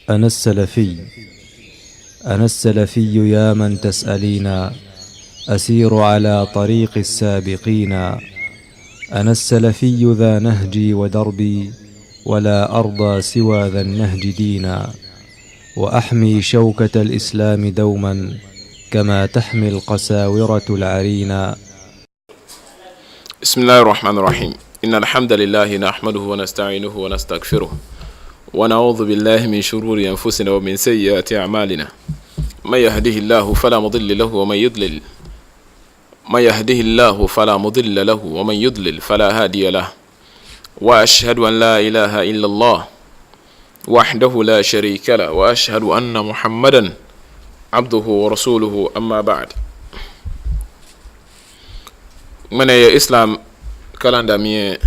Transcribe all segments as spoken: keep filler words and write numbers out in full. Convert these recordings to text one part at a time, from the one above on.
أنا السلفي، أنا السلفي يا من تسألين، أسير على طريق السابقين. أنا السلفي ذا نهجي ودربي، ولا أرضى سوى ذا النهج دينا، وأحمي شوكة الإسلام دوما، كما تحمي القساورة العرينا. بسم الله الرحمن الرحيم. إن الحمد لله نحمده ونستعينه ونستغفره، ونعوذ بالله من شرور أنفسنا ومن سيئات أعمالنا. من يهده الله فلا مضل له ومن يضلل، من يهده الله فلا مضل له ومن يضلل فلا هادي له. وأشهد أن لا إله إلا الله وحده لا شريك له، وأشهد أن محمدا عبده ورسوله، أما بعد. Ŋmɛnɛ yɛ Islam calendar mli lɛ,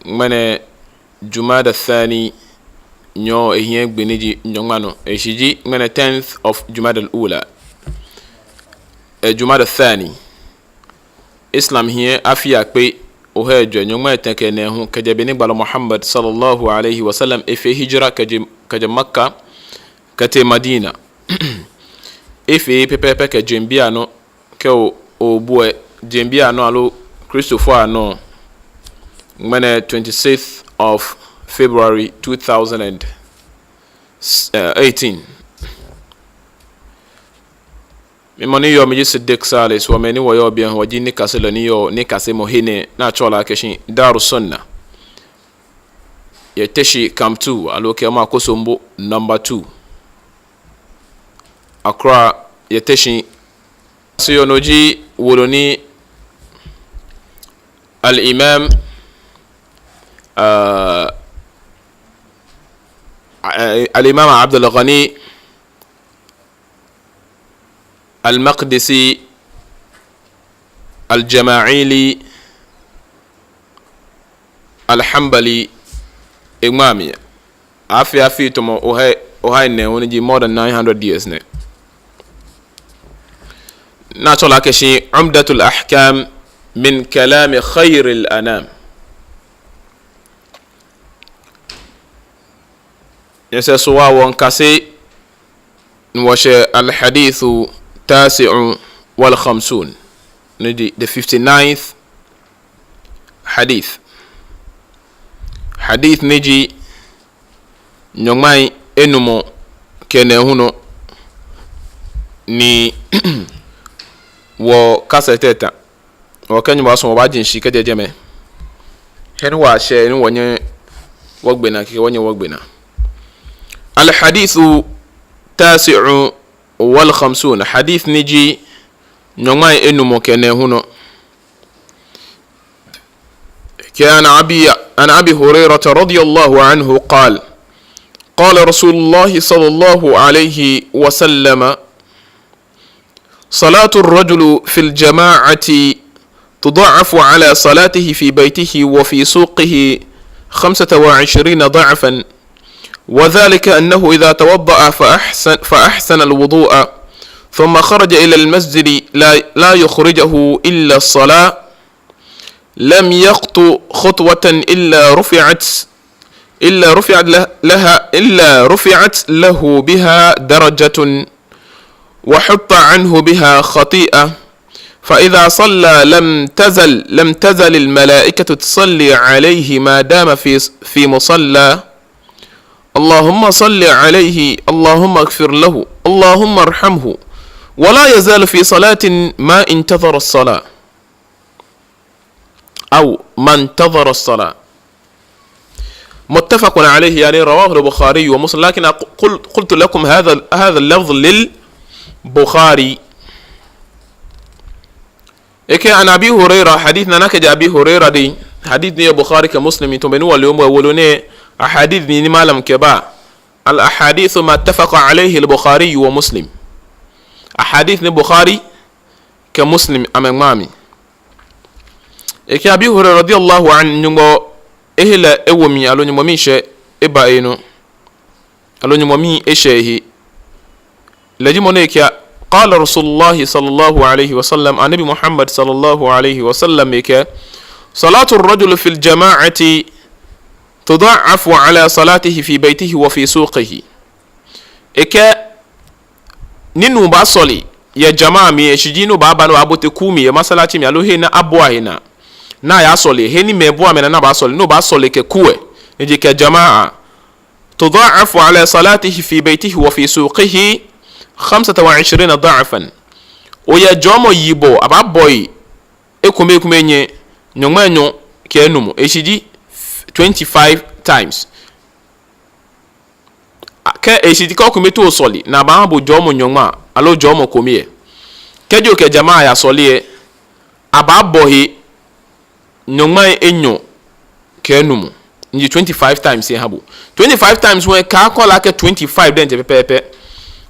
ŋmɛnɛ Jumada Thani nyɔɔŋ ehiɛ gbi ni ji nyɔŋma nɔ. Eshishi ji ŋmɛnɛ tenth of Jumada al-Ula. Eh, Jumada Thani. Islam hiɛ afii akpe ohai ejwɛ nyɔŋmai etɛ kɛ nɛɛhu kɛjɛ be ni gbalɔ Muhammad sallallahu alaihi wasallam efee hijra kɛjɛ, kɛjɛ Makka kɛtee Madina. Efee pɛpɛɛpɛ kɛ jeŋbii anɔ, kɛ o, obuɔ jeŋbii anɔ aloo Kristofoi anɔ, ŋmɛnɛ twenty-sixth of February two thousand and eighteen. Mi mɔ ni yɔɔ, mi ji Siddiq Saleh, so mɛi ni wɔyɔɔ biɛ hu, wɔji nikaselɔi ni yɔɔ nikasemɔ he nɛɛ, ni atsɛɔ lɛ akɛshi Daru Sunna. Yɛ Teshie Camp two, aloo kɛ ma Kosombo number two. Accra, yɛ Teshie. So yɔɔ no ji wolo ni Al-Imam, uh, Al-Imam Abdul Ghani Al-Maqdisi Al-Jama'ili Al-Hanbali eŋma mli. Afii, afii tamɔ ohai, ohai nɛɛhu ni ji more than nine hundred years nɛ. Ni atsɛɔ lɛ akɛshi Umdatul Ahkam min Kalami Khairil Anam. Nyɛsɛɛ so wɔŋkase ni wɔshɛ Al-Hadithu Tasi'u wal Khamsun, ni ji the fifty-ninth hadith. Hadith ni ji nyɔŋmai enumɔ kɛ nɛɛhu nɔ ni wɔkase tɛ ta. Wɔkɛ Nyɔŋmɔ sumɔ wɔbaaje shishi kɛjɛ jɛmɛ. He ni wɔshɛ ni wɔnyɛ wɔgbe naa, kɛkɛ wɔnyɛ wɔgbe naa. Al-Hadithu Tasi'u wal Khamsun. Hadith ni ji nyɔŋmai enumɔ kɛ nɛɛhu nɔ. Kɛ عن أبي، عن أبي هريرة رضي الله عنه قال، قال رسول الله صلى الله عليه وسلم، صلاة الرجل في الجماعة تضاعف على صلاته في بيته وفي سوقه خمسة وعشرين ضعفا، وذلك أنه إذا توضأ فأحسن، فأحسن الوضوء ثم خرج إلى المسجد لا، لا يخرجه إلا الصلاة، لم يخط خطوة إلا رفعت، إلا رفعت له-، لها، إلا رفعت له بها درجة، وحط عنه بها خطيئة، فإذا صلى لم تزل، لم تزل الملائكة تصلي عليه ما دام في، في مصلى. اللهم صل عليه، اللهم اغفر له، اللهم ارحمه، ولا يزال في صلاة ما انتظر الصلاة. أو ما انتظر الصلاة. متفق عليه، يعني رواه البخاري ومسلم، لكن أق-، قل-، قلت لكم هذا، هذا اللفظ للبخاري. Ekɛɛ عن أبي هريرة, hadith nɛɛ kɛjɛ Abi Hurairah dɛŋ, hadith ni yɔɔ Bukhari kɛ Muslim, tamɔ bɔ ni wɔle momo, wolo nɛɛ ahadith ni, ni malam kɛba. الأحاديث ما اتفق عليه البخاري ومسلم. Ahadith ni Bukhari kɛ Muslim amɛŋma mli. Ekɛɛ Abi Hurairah رضي الله عنه, Nyɔŋmɔ ehe lɛ ewo mli, aloo Nyɔŋmɔ miishɛɛ eba enɔ, aloo Nyɔŋmɔ mii eshɛ ehe. Lɛ ji mɔ ni ekɛɛ, قال رسول الله صلى الله عليه وسلم, Anabi Muhammad صلى الله عليه وسلم ekɛɛ, صلاة الرجل في الجماعة تضاعف على صلاته في بيته وفي سوقه. Ekɛɛ, ni nuu baasɔle yɛ jamaa mli, eshishi ji nuu baaba ni baabote kuu mli yɛ masalachi mli, aloo he ni abua he naa, ni ayasɔle, he ni mɛi bua amɛnaa ni abaasɔle, nuu baasɔle kɛ kuu lɛ, ni ji kɛ jamaa. تضاعف على صلاته في بيته وفي سوقه خمسة وعشرين ضعفا. Oyɛ jɔɔmɔ yibɔ, abaabɔ he ekome ekome enyiɛ, nyɔŋmai enyɔ kɛ enumɔ, eshishi ji twenty-five times. Kɛ eshishi ji kɛ okome too osɔle, ni abaaha bo jɔɔmɔ nyɔŋma, aloo jɔɔmɔ kome lɛ, kɛji okɛ jamaa yasɔle lɛ, abaabɔ he nyɔŋmai enyɔ kɛ enumɔ, ni ji twenty-five times eha bo. Twenty-five times hu lɛ, kaakɔ lɛ akɛ twenty-five diɛŋtsɛ pɛpɛɛpɛ.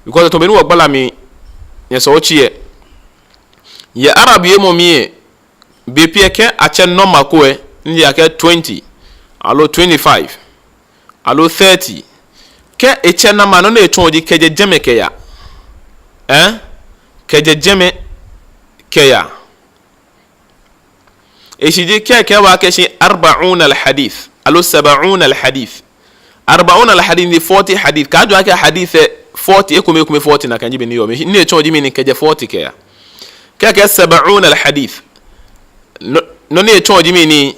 Because tamɔ bɔ ni wɔgbala mli nyɛsɛɛ otsi lɛ, yɛ Arab wiemɔ mli lɛ, bei pii lɛ kɛ atsɛ number ko lɛ, ni ji akɛ twenty, aloo twenty-five, aloo thirty, kɛ etsɛ number, nɔ ni etsɔɔ ji kɛjɛ jɛmɛ kɛya. Ɛɛ? Kɛjɛ jɛmɛ kɛya. Eshishi ji kɛ ekɛɛ bo akɛshi أربعون الحديث, aloo سبعون الحديث. أربعون الحديث ni forty hadith. Kaajwɛŋ akɛ hadith lɛ forty, ekome ekome forty nakai ji bɔ ni eyɔɔ. Mɛni etsɔɔ ji mɛni? Kɛjɛ forty kɛya. Kɛ ekɛɛ سبعون الحديث, nɔ, nɔ ni etsɔɔ ji mɛni?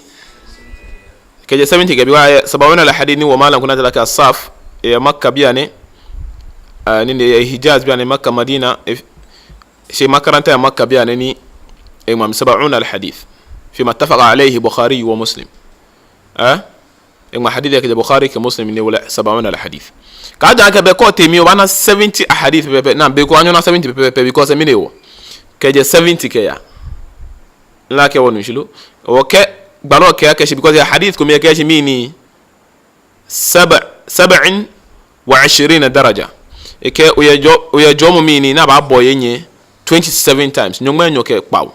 Kɛjɛ seventy kɛya, because, eh, سبعون الحديث ni wɔmalam ko ni atsɛɔ lɛ akɛ Saf, eh, Makka bianɛ, eh, ni, ni, eh, Hijaz bianɛ, Makka, Madina, eh, shi makaranta yɛ Makka bianɛ ni, eh, eŋma mli سبعون الحديث فيما اتفق عليه البخاري ومسلم. Eh? Eŋma hadith lɛ kɛjɛ Bukhari kɛ Muslim ni, wala سبعون الحديث. Kaajwɛŋ akɛ be ko tee mli obaana seventy ahadith pɛpɛɛpɛ, ni be ko onyɛŋ ona seventy pɛpɛɛpɛ, because mɛni hewɔ? Kɛjɛ seventy kɛya. Ni ole akɛ wɔnu shishi lo? Okɛ, gbalɔ kɛɛ akɛshi, because hadith kome lɛ kɛɛ shi mɛni? سبع، سبع وعشرين درجة. Ekɛɛ oyɛ jɔɔ, oyɛ jɔɔmɔ mli ni abaabɔ he enyiɛ twenty-seven times. Nyɔŋmai enyɔ kɛ kpawo.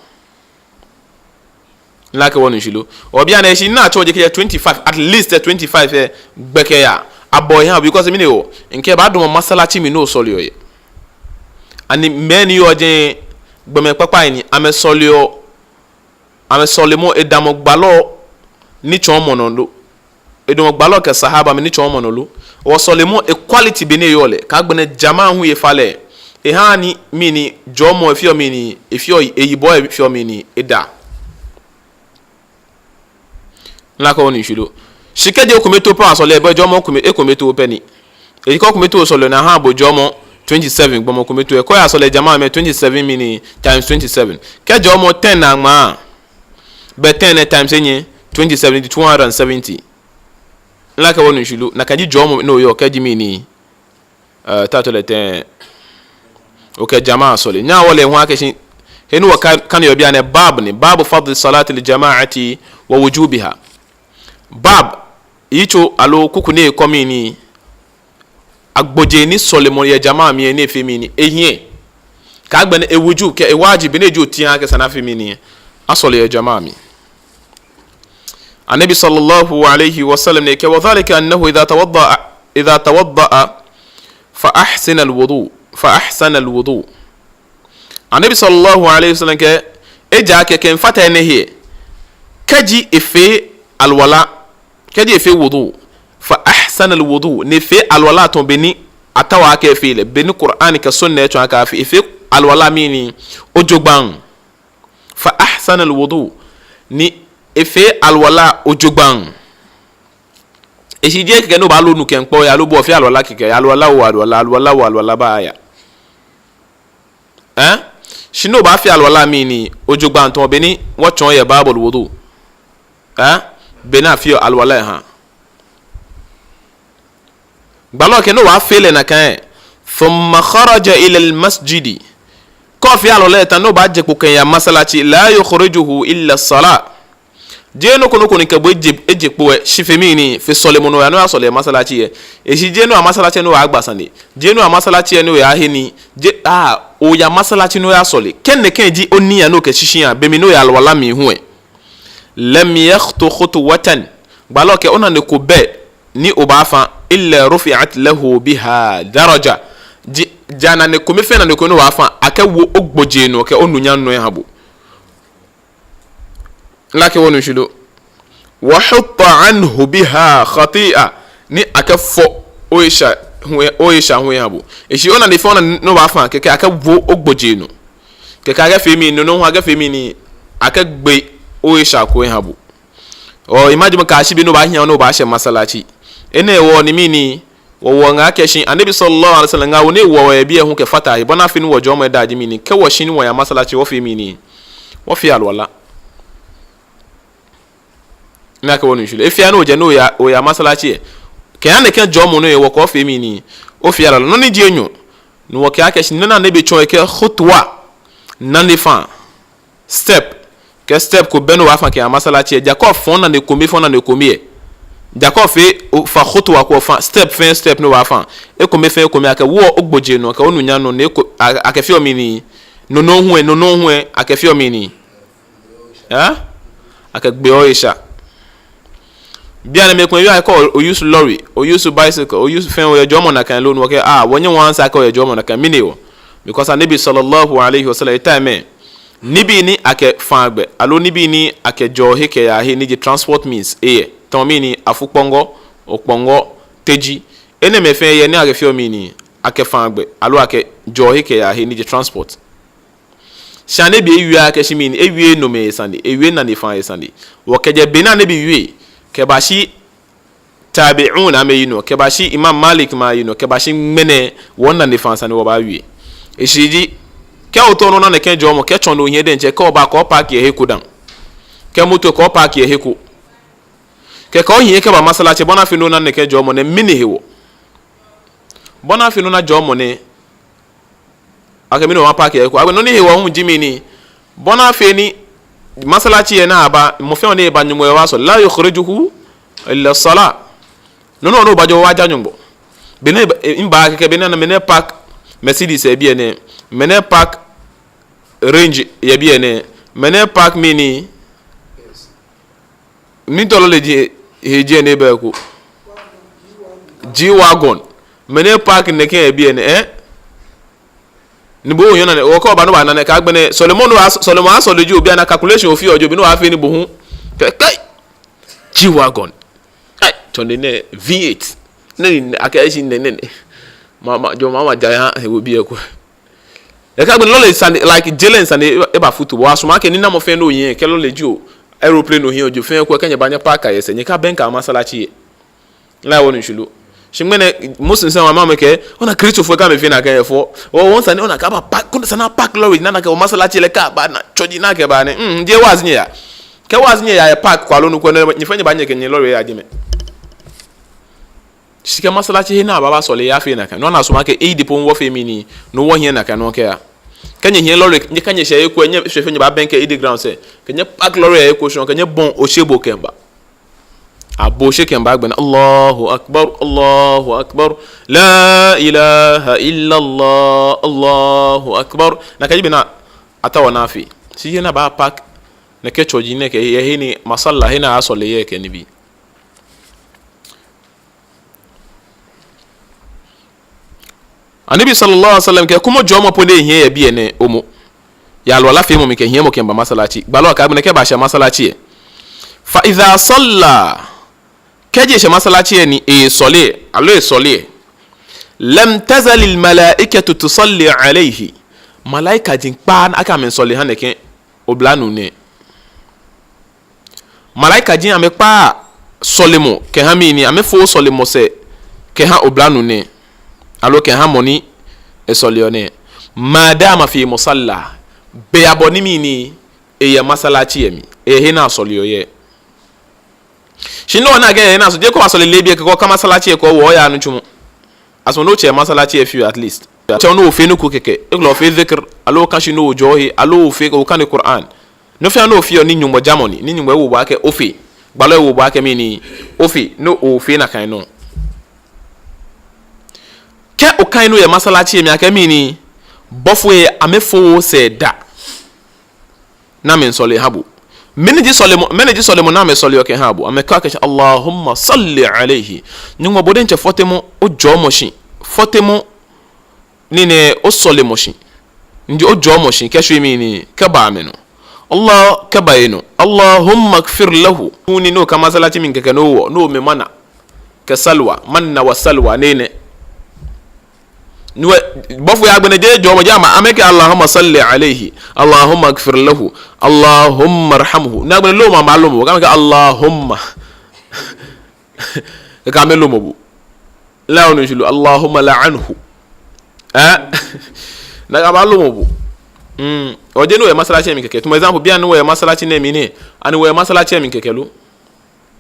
Ni ole akɛ wɔnu shishi lo? Obi ana eshi ni atsɔɔ ji kɛjɛ twenty-five, at least twenty-five lɛ, gbɛkɛ ya. Abɔ he aha, because mɛni hewɔ? Mikɛɛ baadamɔ masalachi mli ni osɔleɔ yɛ. Ani mɛi ni yɔɔ jɛi, gbɔmɛi kpakpai ni, amɛsɔleɔ, amɛsɔlemɔ edamɔ gbalɔ nitsɔɔmɔ nɔ lo? Edamɔ gbalɔ kɛ sahaba mɛi anitsɔɔmɔ nɔ lo? Wɔsɔlemɔ equality bɔ ni eyɔɔ lɛ, kɛ agbɛnɛ jamaa hu yɛ fɛɛ lɛ, ehaa ni mɛni, jɔɔmɔ efeɔ mɛni, efeɔ, eyibɔ efeɔ mɛni, eda. Ni ole akɛ wɔnu shishi lo? Shi kɛji okome too pɛ asɔle, bo jɔɔmɔ kome, ekome too pɛ ni. Eji kɛ okome too osɔleɔ ni ahaa bo jɔɔmɔ twenty-seven, gbɔmɔ kome too lɛ. Kɛ oyasɔle jamaa mli, twenty-seven mɛni, times twenty-seven. Kɛ jɔɔmɔ ten ni aŋma, be ten lɛ times enyiɛ, twenty-seven, two hundred and seventy. Ni ole akɛ wɔnu shishi lo? Nakai ji jɔɔmɔ ni oyɔɔ kɛji mɛni, eh, tato lɛ tɛŋŋ, okɛ jamaa sɔle. Nyɛhaa wɔle hu akɛshi, he ni wɔka, kane yɔɔ bianɛ, bab ni, باب فضل صلاة الجماعة ووجوبها. Bab, yitso aloo kuku ni kɔɔ mli ni, agbojee ni sɔlemɔ yɛ jamaa mli lɛ ni efee mɛni, ehiɛ. Kɛ agbɛnɛ ewujub kɛ ewajib, bɔ ni eji otiaa akɛ esa ni afee mɛni, asɔle yɛ jamaa mli. Annabi صلى الله عليه وسلم ni ekɛɛ, وذلك أنه إذا توضأ، إذا توضأ فأحسن الوضوء، فأحسن الوضوء. Annabi صلى الله عليه وسلم kɛɛ, ejaakɛ kɛ miifata enɛ he, kɛji efee alwala, kɛji efee wudu, فأحسن الوضوء, ni efee alwala tamɔ bɔ ni ataoɔ akɛ efee lɛ, bɔ ni Qur'an kɛ sunna etsɔɔ akɛ afee, efee alwala mli ni ojogbaŋŋ. فأحسن الوضوء, ni efee alwala ojogbaŋŋ. Eshishi jeee kɛkɛ ni obaalo nu kɛmiikpa ohe, aloo bo ofee alwala kɛkɛ, alwala oo alwala, alwala oo alwala baaya. Ɛɛ? Shi ni obaafee alwala mli ni ojogbaŋŋ tamɔ bɔ ni wɔtsɔɔ yɛ باب الوضوء. Ɛɛ? Bɔ ni afeɔ alwala lɛ haa. Gbalɔ kɛɛ ni obaafee lɛ nakai. ثم خرج إلى المسجد. Kɛ ofee alwala lɛ ta ni obaaje kpo kɛya masalachi, لا يخرجه إلا الصلاة. Jeee nɔ ko nɔ ko ni kɛ bo eje, eje kpo lɛ, shi fe mɛni, fe sɔlemɔ ni oya ni oyasɔle masalachi lɛ. Eshishi jeee ni oya masalachi ni oyagba sane. Jeee ni oya masalachi ni oyahe nii. Jeee, aa, oya masalachi ni oyasɔle. Kɛ nɛkɛ ji oniya ni okɛ shishi yaa, be mli ni oya alwala mli hu lɛ. لم يخط خطوة. Gbalɔ kɛɛ onane ko bɛ ni obaafa, إلا رفعت له بها درجة. Je, ja nane kome fɛɛ nane ko ni obaafa, akɛwo ogbojee nɔ kɛ onunyam nɔ eha bo. Ni ole akɛ wɔnu shishi lo? وحط عنه بها خطيئة. Ni akɛfɔ oesha hu, oesha hu eha bo. Eshi onane fɛɛ onane ni obaafã, kɛkɛ akɛwo ogbojee nɔ. Kɛkɛ akɛfee mɛni, no nɔŋŋ hu akɛfee mɛni, akɛgbe oesha ko eha bo. Ɔɔ, imagine akɛ shi be ni obaahia ni obaashɛ masalachi. Enɛ hewɔ ni mɛni, wɔwɔ ŋaa akɛ shi Annabi sallallahu alaihi wasallam ŋaawoo ni ewo wɔ yɛ biɛ hu kɛfata he, bɔ ni afee ni wɔjɔɔmɔ eda ji mɛni, kɛ wɔshi ni wɔya masalachi wɔfee mɛni, wɔfee alwala. Ni akɛ wɔnu shishi lo. He fɛɛ he ni ojɛ ni oya, oya masalachi lɛ, kɛha nɛkɛ jɔɔmɔ nɛɛ, wɔkɛɛ ofee mɛni, ofee alwala. Nɔ ni ji enyɔ, ni wɔkɛɛ akɛ shi nɔ ni Annabi tsɔɔ akɛ khutwa, nane fãa, step. Kɛ step ko bɛ ni obaafã kɛya masalachi lɛ, ja kɛ ofã nane kome, fã nane kome lɛ. Ja kɛ ofee, ofã khutwa ko, ofã step, fɛɛ step ni obaafã. Ekome fɛɛ ekome, akɛwoɔ ogbojee nɔ, kɛ onunyam nɔ, ni eko, a, akɛfeɔ mɛni, no nɔŋŋ hu lɛ, no nɔŋŋ hu lɛ, akɛfeɔ mɛni. Ɛ? Akɛgbeɔ oesha. Bianɛ mɛi komɛi yɔɔ akɛ o, o use lorry, o use bicycle, o use fɛɛ, oyɛ jɔɔmɔ nakai lo, ni wɔkɛɛ, ah, wɔnyɛŋ wɔanswer akɛ oyɛ jɔɔmɔ nakai, mɛni hewɔ? Because Annabi sallallahu alaihi wasallam, eta mɛi, nibii ni akɛfãa gbɛ, aloo nibii ni akɛjɛɔ he kɛyaa he, ni ji transport means lɛ, tamɔ mɛni, afu kpɔŋɔ, okpɔŋɔ, teji, enɛɛmɛi fɛɛ yɛ ni akɛfeɔ mɛni, akɛfãa gbɛ, aloo akɛjɛɔ he kɛyaa he, ni ji transport. Shi Annabi ewieee akɛ shi mɛni, ewieee nomɛi asane, ewieee nane fãa asane. Wɔkɛjɛ be ni Annabi wie, kɛbashi tabi'un amɛyi nɔ, kɛbashi Imam Malik mɛi ayi nɔ, kɛbashi ŋmɛnɛ, wɔnane fãa sane wɔbaawie. Eshishi ji, kɛ otao ni ona nɛkɛ jɔɔmɔ, kɛ tsɔne ohiɛ diɛŋtsɛ, kɛ oba kɛ o park yɛ he ko dã. Kɛ moto kɛ o park yɛ he ko. Kɛ, kɛ ohiɛ kɛba masalachi, bɔ ni afee ni ona nɛkɛ jɔɔmɔ nɛɛ, mɛni hewɔ? Bɔ ni afee ni ona jɔɔmɔ nɛɛ, akɛ mɛni, o park yɛ he ko. Agbɛnɛ nɔ ni hewɔ hu ji mɛni, bɔ ni afee ni masalachi lɛ ni aba, mɔ fɛɛ mɔ ni eba Nyɔŋmɔ ebaasɔle. لا يخرجه إلا الصلاة. Nɔ nɔŋŋ ni obaajɔ, obaajaa Nyɔŋmɔ. Be ni eba, e, mba kɛkɛ be ni ana mɛnɛ park Mercedes yɛ biɛ nɛɛ, mɛnɛ park Range yɛ biɛ nɛɛ, mɛnɛ park mɛni, mɛni tɔlɔ lɛ ji, he ji nɛɛ bɛ ko. G-Wagon. Mɛnɛ park nɛkɛ yɛ biɛ nɛɛ, ɛ? Ni bo oyɔɔ nane, okɛ oba ni obaana nɛkɛ, agbɛnɛ sɔlemɔ ni obaasɔle, sɔlemɔ asɔle ji obi ana calculation ofeɔ ji obi ni obaafee ni bo hu. Kɛ, kɛ. G-Wagon. Ai, tsɔne nɛɛ V eight. Nɛɛ ni akɛ eshi nɛɛ, nɛɛ, nɛɛ. Ma, ma, jɔɔ ma, maja ya, he obi eko. Ekã gbɛ ni lɔle sane, like, jeŋ lɛ sane, eba, ebafutu bo. Wɔsumɔɔ akɛ ni namɔ fɛɛ ni ohiɛ, kɛ lɔle jio, aeroplane ohiɛ jio, fɛɛ ko, kɛ nyɛba nyɛ park yɛ sɛɛ, nyɛkabɛŋkɛ masalachi lɛ. Nyɛnu shishi lo? Shi ŋmɛnɛ, Muslims lɛ, amɛkɛɛ, ona Kristofoi kɛ amɛfee nakai yɛ fɔ. O, wɔsane, ona akɛ aba park, kɛ sane park lɔle, ni ana akɛ o masalachi lɛ kɛ aba ni church ni akɛba nɛɛ. Mm, jeee wa'azi nyɛyaa. Kɛ wa'azi nyɛyaa yɛ park ko aloo nɔ ko nɛɛ, nyɛ fɛɛ nyɛba nyɛkɛ nyɛ lɔle aya jɛmɛ. Shi kɛ masalachi he ni abaaba sɔle yɛ, afeee nakai. No ni asumɔɔ akɛ Eid po wɔfee mɛni, no wɔhiɛ nakai nɔŋŋ kɛya. Kɛ nyɛhiɛ lɔle, nyɛ kɛ nyɛshɛ he ko, nyɛshɛ fɛɛ nyɛbabɛŋkɛ Eid ground sɛɛ. Kɛ nyɛ park lɔle yɛ he ko shɔŋŋ, kɛ nyɛbɔi oshe bo kɛmiiba. Abɔ oshe kɛmiiba agbɛnɛ. الله أكبر، الله أكبر، لا إله إلا الله، الله أكبر. Nakai ji bɔ ni ataoɔ ni afee. Shi he ni abaaba park nɛkɛ church nɛɛ kɛ, yɛ he ni masalachi he ni asɔle yɛ kɛ nibii. Annabi sallallahu alaihi wasallam kɛɛ, kwɛmɔ jɔɔmɔ po ni ehiɛ yɛ biɛ nɛɛ momo. Yɛ alwala feemɔ mli kɛ hiɛmɔ kɛmiiba masalachi. Gbalɔ lɛ kɛɛ agbɛnɛ kɛ ebashɛ masalachi lɛ, فإذا صلى, kɛji eshɛ masalachi lɛ ni esɔle, aloo esɔle lɛ, لم تزل الملائكة تصلي عليه. Malaikaji kpaaa akɛ amɛmiisɔle ha nɛkɛ oblanuu nɛɛ. Malaikaji amɛkpaaa sɔlemɔ kɛha mɛni, amɛfooo sɔlemɔ sɛɛ kɛha oblanuu nɛɛ, aloo kɛha mɔ ni esɔleɔ nɛɛ. ما دام في مصلى, be abɔ ni mɛni, eyɛ masalachi lɛ mli, eyɛ he ni asɔleɔ yɛ. Shi no ni akɛɛ eyɛ he ni asɔleɔ, jeee kɛ obaasɔle leebi lɛ kɛkɛ okã masalachi lɛ kɛ owo oya nitsumɔ. Asumɔɔ ni otsɛ masalachi lɛ fioo at least. Otsɛ ni ofee nɔ ko kɛkɛ, ekolɛ ofee dhikr, aloo okã shi ni ojɔɔ he, aloo ofee, okane Qur'an. Nɔ fɛɛ nɔ ni ofeɔ ni Nyɔŋmɔ jamɔ ni, ni Nyɔŋmɔ ewo bo akɛ ofee. Gbalɔ ewo bo akɛ mɛni, ofee, ni ofee nakai nɔŋŋ. Kɛ okane nɔ yɛ masalachi lɛ mli akɛ mɛni, bɔfoi lɛ amɛfooo sɛɛ da ni amɛmiisɔle ha bo. Mɛni ji sɔlemɔ, mɛni ji sɔlemɔ ni amɛsɔleɔ kɛha bo? Amɛkɛɔ akɛ shi, اللهم صل عليه. Nyɔŋmɔ bo diɛŋtsɛ fɔtemɔ, ojɔɔmɔ shi. Fɔtemɔ, ni nɛɛ osɔlemɔ shi. Ni ji ojɔɔmɔ shi kɛshwie mɛni, kɛba amɛnɔ. Allah kɛba enɔ. Allahumma ighfir lahu. Tuni ni oka masalaci mli kɛkɛ ni owɔ, ni omɛ manna kɛ salwa, manna wa salwa nɛɛ nɛ. Ni wɛ, bɔfoi agbɛnɛ jeee jɔɔmɔ, jeee amɛ, amɛkɛɛ Allahumma salli alayhi, Allahumma ighfir lahu, Allahumma irhamhu. Ni agbɛnɛ lomɔ, amɛlomɔ, kɛ amɛkɛɛ Allahumma. Kɛ amɛlomɔ bo. La onu shishi lo, Allahumma la'anhu. Eh? Ni kɛ amɛlomɔ bo. Mm. Ojɛ ni oyɛ masalaci mli kɛkɛ. Tamɔ example, bianɛ ni oyɛ masalaci nɛɛ mli nɛɛ. Ani oyɛ masalaci mli kɛkɛ lo?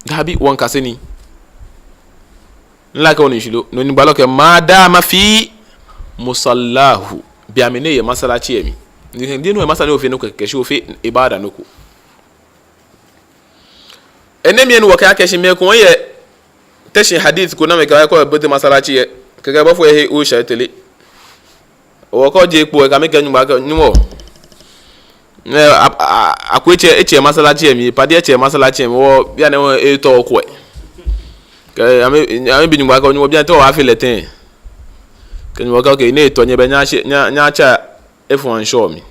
Dabi, wɔŋkase nii. Nla kɛ onu shishi lo, nɔ ni gbalɔ kɛɛ, ma dama fi musallahu. Bianɛ ni eyɛ masalaci lɛ mli. Ni, ni, ni oyɛ masalaci lɛ mli, ofeee nɔ ko kɛkɛ shi ofeɔ ibada nɔ ko. Enɛ mli ni wɔkɛɛ akɛ shi mɛi komɛi yɛ, te shi hadith ko ni amɛkɛɛ akɛ obote masalaci lɛ, kɛkɛ bɔfo lɛ he osha etere. Okɔ je kpo, okɛ amɛkɛɛ Nyɔŋmɔ akɛ, Nyɔŋmɔ. Ni a, a, a, akwɛ etsɛ, etsɛ masalaci lɛ mli, padi etsɛ masalaci lɛ mli, wɔ, bianɛ wɔ etɔ okwɛ. Kɛ amɛ, amɛbi Nyɔŋmɔ akɛ, Nyɔŋmɔ bianɛ te wɔbaafee lɛ tɛŋŋ. Kɛ Nyɔŋmɔ kɛɛ, okay, ni etɔ nyɛ bɛ nyɛtsɛ, nyɛ, nyɛtsɛ efɔŋ ŋshɔ mli.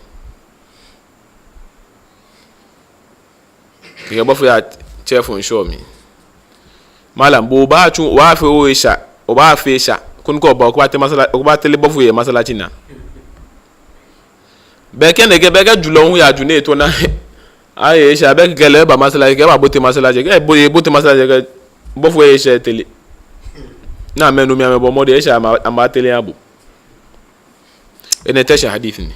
Kɛkɛ bɔfo lɛ tsɛ efɔŋ ŋshɔ mli. Malam, bo obaatsu, obaafee esha, obaafee esha. Koni kɛ oba, okɛbaate masala, okɛbaatere bɔfo lɛ masalaci naa. Bɛ kɛ nɛkɛ, bɛ kɛ julɔ hu yaju ni etɔ naa. Aye esha, bɛ kɛ lɛ eba masalaci, kɛ ebabote masalaci, kɛ ebo, ebote masalaci, kɛ bɔfo lɛ esha etere. Ni amɛnu mli amɛbɔ mɔdɛŋ esha amɛ, amɛtere aha bo. Enɛ tɛ shi hadith ni.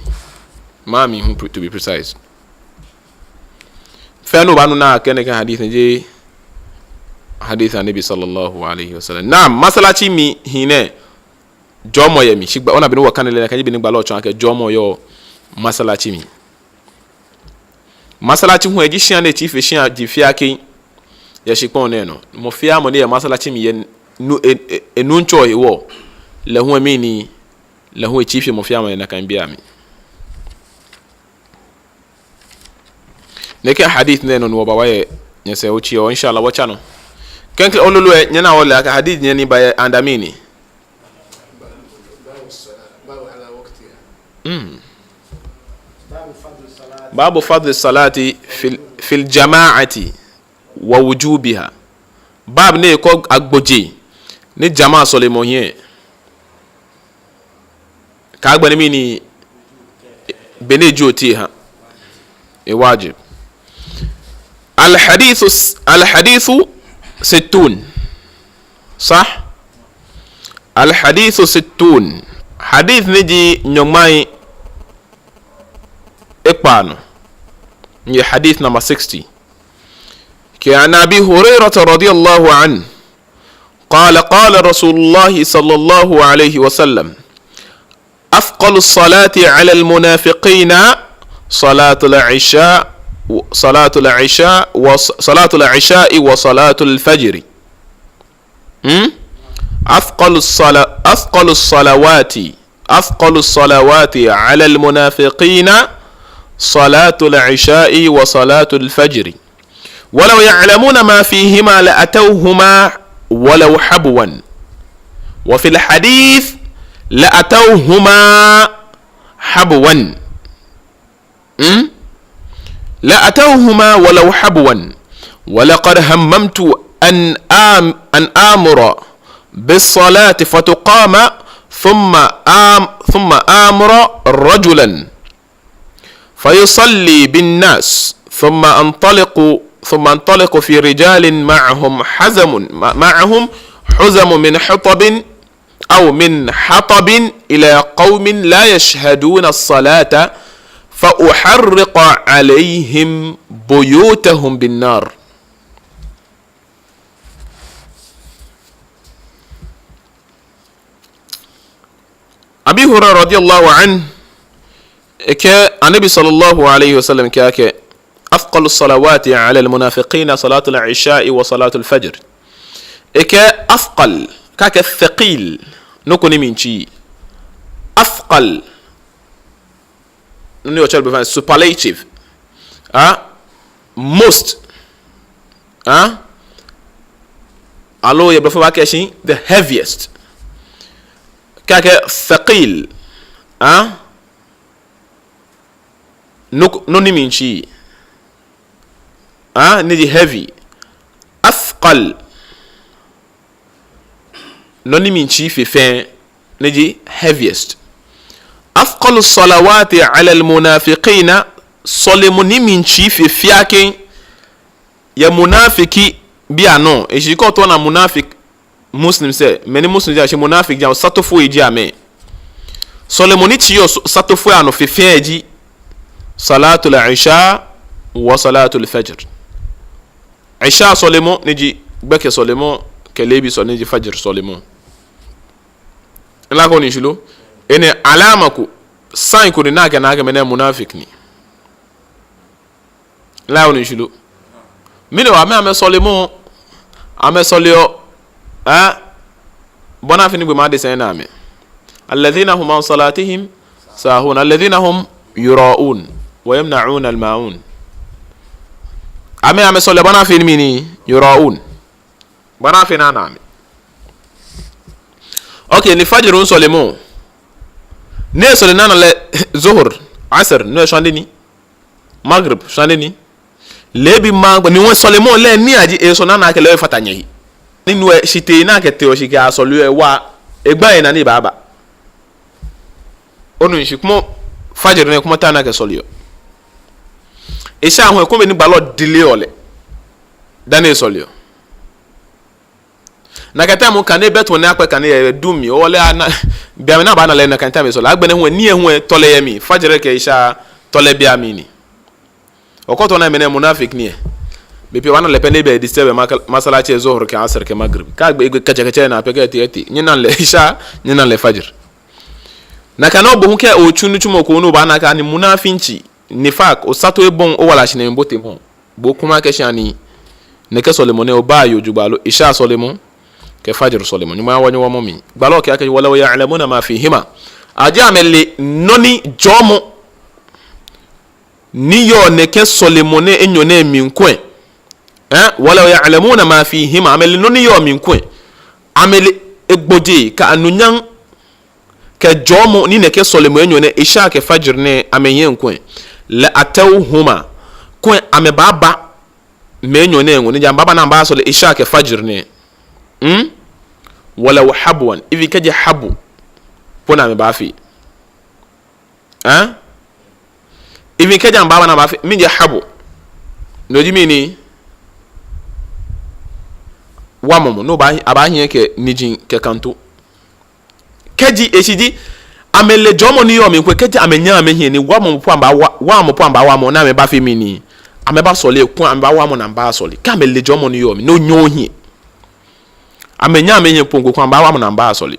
Maami hu pre-, to be precise. Fɛɛ ni obaanu ni akɛɛ nɛkɛ hadith ni jeee hadith Annabi sallallahu alayhi wa sallam. Naam, masalaci mli hii nɛɛ, jɔɔmɔ yɛ mli. Shi gba, ona bɔ ni wɔkane lɛ, nakai ji bɔ ni gbalɔ tsɔɔ akɛ jɔɔmɔ yɔɔ masalaci mli. Masalaci hu eji shia ni etsii fe shiaji fiaa kɛ yɛ shikpɔŋ nɛɛ nɔ. Mɔ fiaa mɔ ni yɛ masalaci mli yɛ nu-, e-, e-, enuŋtsɔ hewɔ, lɛ hu emli ni, lɛ hu etsii fe mɔ fiaa mɔ yɛ nakai bei amli. Nɛkɛ hadith nɛɛ nɔ ni wɔbaawa yɛ nyɛsɛɛ otsi lɛ, inshallah, wɔtsa nɔ. Klɛŋklɛŋ lolo lɛ, nyɛna wɔle akɛ hadith nɛɛ ni ba yɛ under mɛni? Mm. Babu fadli salati fil, fil jama'ati wa wujubiha. Bab ni kɔɔ agbojee ni jama sɔlemɔ hiɛ. Kɛ agbɛnɛ mɛni, bɔ ni eji oti ha. E wajib. Al-hadithu s-, al-hadithu sittun. Sah? Al-hadithu sittun. Hadith ni ji nyɔŋmai ekpaa nɔ. Ni hadith number sixty. Kɛ an Abi Hurairata radiyallahu anhu. قال، قال رسول الله صلى الله عليه وسلم: أثقل الصلاة على المنافقين صلاة العشاء، صلاة العشاء وص-، صلاة العشاء وصلاة الفجر. هم؟ أثقل الصلا-، أثقل الصلوات، أثقل الصلوات على المنافقين صلاة العشاء وصلاة الفجر. ولو يعلمون ما فيهما لأتوهما ولو حبوا. وفي الحديث: لأتوهما حبوا. م؟ لأتوهما ولو حبوا. ولقد هممت أن آم-، أن آمر بالصلاة فتقام ثم آم-، ثم آمر رجلا فيصلي بالناس، ثم أنطلق، ثم أنطلق في رجال معهم حزم، مع-، معهم حزم من حطب أو من حطب إلى قوم لا يشهدون الصلاة فأحرق عليهم بيوتهم بالنار. Abi Hurairah radiyallahu anhu, ekɛɛ Annabi sallallahu alayhi wa sallam kɛɛ akɛ, أثقل الصلوات على المنافقين صلاة العشاء وصلاة الفجر. Ekɛɛ أثقل, kɛ akɛɛ ثقيل, nɔ ko ni mli tsii. أثقل. Nɔ ni otsɛ lɛ be fine, superlative. Ah? Most. Ah? Aloo yɛ Blɔfo abaakɛɛ shi, the heaviest. Kɛ akɛɛ ثقيل. Ah? Nɔ, nɔ ni mli tsii. Ah, ni ji heavy. Athqal. Nɔ ni mli tsii fe fɛɛ, ni ji heaviest. Athqalu salawati ala al-munafiqina, sɔlemɔ ni mli tsii fe fɛɛ kɛ yɛ munafikibii anɔ. Eshi kɛ otao ona munafik Muslim sɛɛ, mɛni Muslim ji, shi munafik ji, osatofoi ji amɛ. Sɔlemɔ ni tsi yɛ os-, osatofoi anɔ fe fɛɛ ji salatul isha wa salatul fajr. Isha sɔlemɔ, ni ji gbɛkɛ sɔlemɔ, kɛ leebi sɔlemɔ, ni ji fajr sɔlemɔ. Ila ko ni shishi lo. Enɛ alama ko, sign ko ni ana akɛ, ana akɛ mɛnɛ munafik ni. Ila ko ni shishi lo. Mɛni hewɔ? Amɛ, amɛsɔlemɔ, amɛsɔleɔ, eh, bɔ ni afee ni gbɔmɛi adesai ana amɛ. Alladhina hum an salatihim sahun, alladhina hum yura'un, wa yamna'un al-ma'un. Amɛ, amɛsɔleɔ bɔ ni afee ni mɛni, yura'un. Bɔ ni afee ni ana amɛ. Okay, ni fajr hu sɔlemɔ. Ni esɔle ni ana lɛ zuhur, asr, no shwane ni. Maghrib, shwane ni. Leebi ma, ni wɔ sɔlemɔ lɛ ni aji esɔ ni ana akɛ lɛ efata nyɛhe. Ni no shitee ni akɛteɔ shi kɛyasɔleɔ ewa, egba ena ni ebaaba. Onu shishi, kuma fajr nɛɛ kuma ta ni akɛsɔleɔ. Isha hu, ekomɛi ni gbalɔ delay-ɔ lɛ dani esɔleɔ. Nakai time kane bɛ tɔ ni akpɛ kane yɛ du mli, ole ana, be mli ni abaana lɛ nakai time esɔle. Agbɛnɛ hu, nii hu tɔ lɛ yɛ mli, fajr kɛ isha tɔ lɛ be mli ni. Okɔ tɔ ni mɛnɛ munafik ni. Be pii obaana lɛ pɛ ni ebɛ disturb ma-, masalaci zuhur kɛ asr kɛ maghrib. Kɛ egbe kɛtsɛkɛtsɛ naa pɛ kɛ eti eti. Nyɛna lɛ isha, nyɛna lɛ fajr. Nakai nɔŋŋ bo hu kɛ otsu nitsumɔ ko ni obaana akɛ ani munafinci, nifaq, osato ebɔi, owala shi ni mɛi bote mɔ. Bo kuma kɛ shi ani nɛkɛ sɔlemɔ nɛɛ obaye jogbaŋŋ lo, isha sɔlemɔ kɛ fajr sɔlemɔ. Nyɔŋmɔ awo nyɛ wɔ mɔ mli. Gbalɔ kɛɛ akɛ, walaw ya'lamuna ma fihima. Ejaakɛ amɛle nɔ ni jɔɔmɔ ni yɔɔ nɛkɛ sɔlemɔ nɛɛ enyɔ nɛɛ mli kulɛ. Eh, walaw ya'lamuna ma fihima. Amɛle nɔ ni yɔɔ mli kulɛ. Amɛle egbojee kɛ anunyam kɛ jɔɔmɔ ni nɛkɛ sɔlemɔi enyɔ nɛɛ, isha kɛ fajr nɛɛ, amɛyɛ kulɛ, la atawhuma, kulɛ amɛbaaba mɛi enyɔ nɛɛ ŋɔɔ, ni ja amɛbaaba ni amɛbasɔle isha kɛ fajr nɛɛ. Hmm? Walaw habwan, even kɛji habu po ni amɛbaafee. Hã? Even kɛji amɛbaaba ni amɛbaafee, mɛni ji habu? No ji mɛni? Wamɔmɔ, no baa, abaahiɛ kɛ niji kɛ kanto. Kɛji eshi ji, amɛle jɔɔmɔ ni yɔɔ mli kulɛ, kɛji amɛnyɛɛɛ amɛhiɛ ni wamɔ po amɛbaawa, wamɔ po amɛbaawa mɔ ni amɛbaafee mɛni? Amɛbaasɔle kulɛ amɛbaawa mɔ ni amɛbaasɔle. Kɛ amɛle jɔɔmɔ ni yɔɔ mli, no nyɔ hiɛ. Amɛnyɛɛɛ amɛhiɛ po kulɛ amɛbaawa mɔ ni amɛbaasɔle.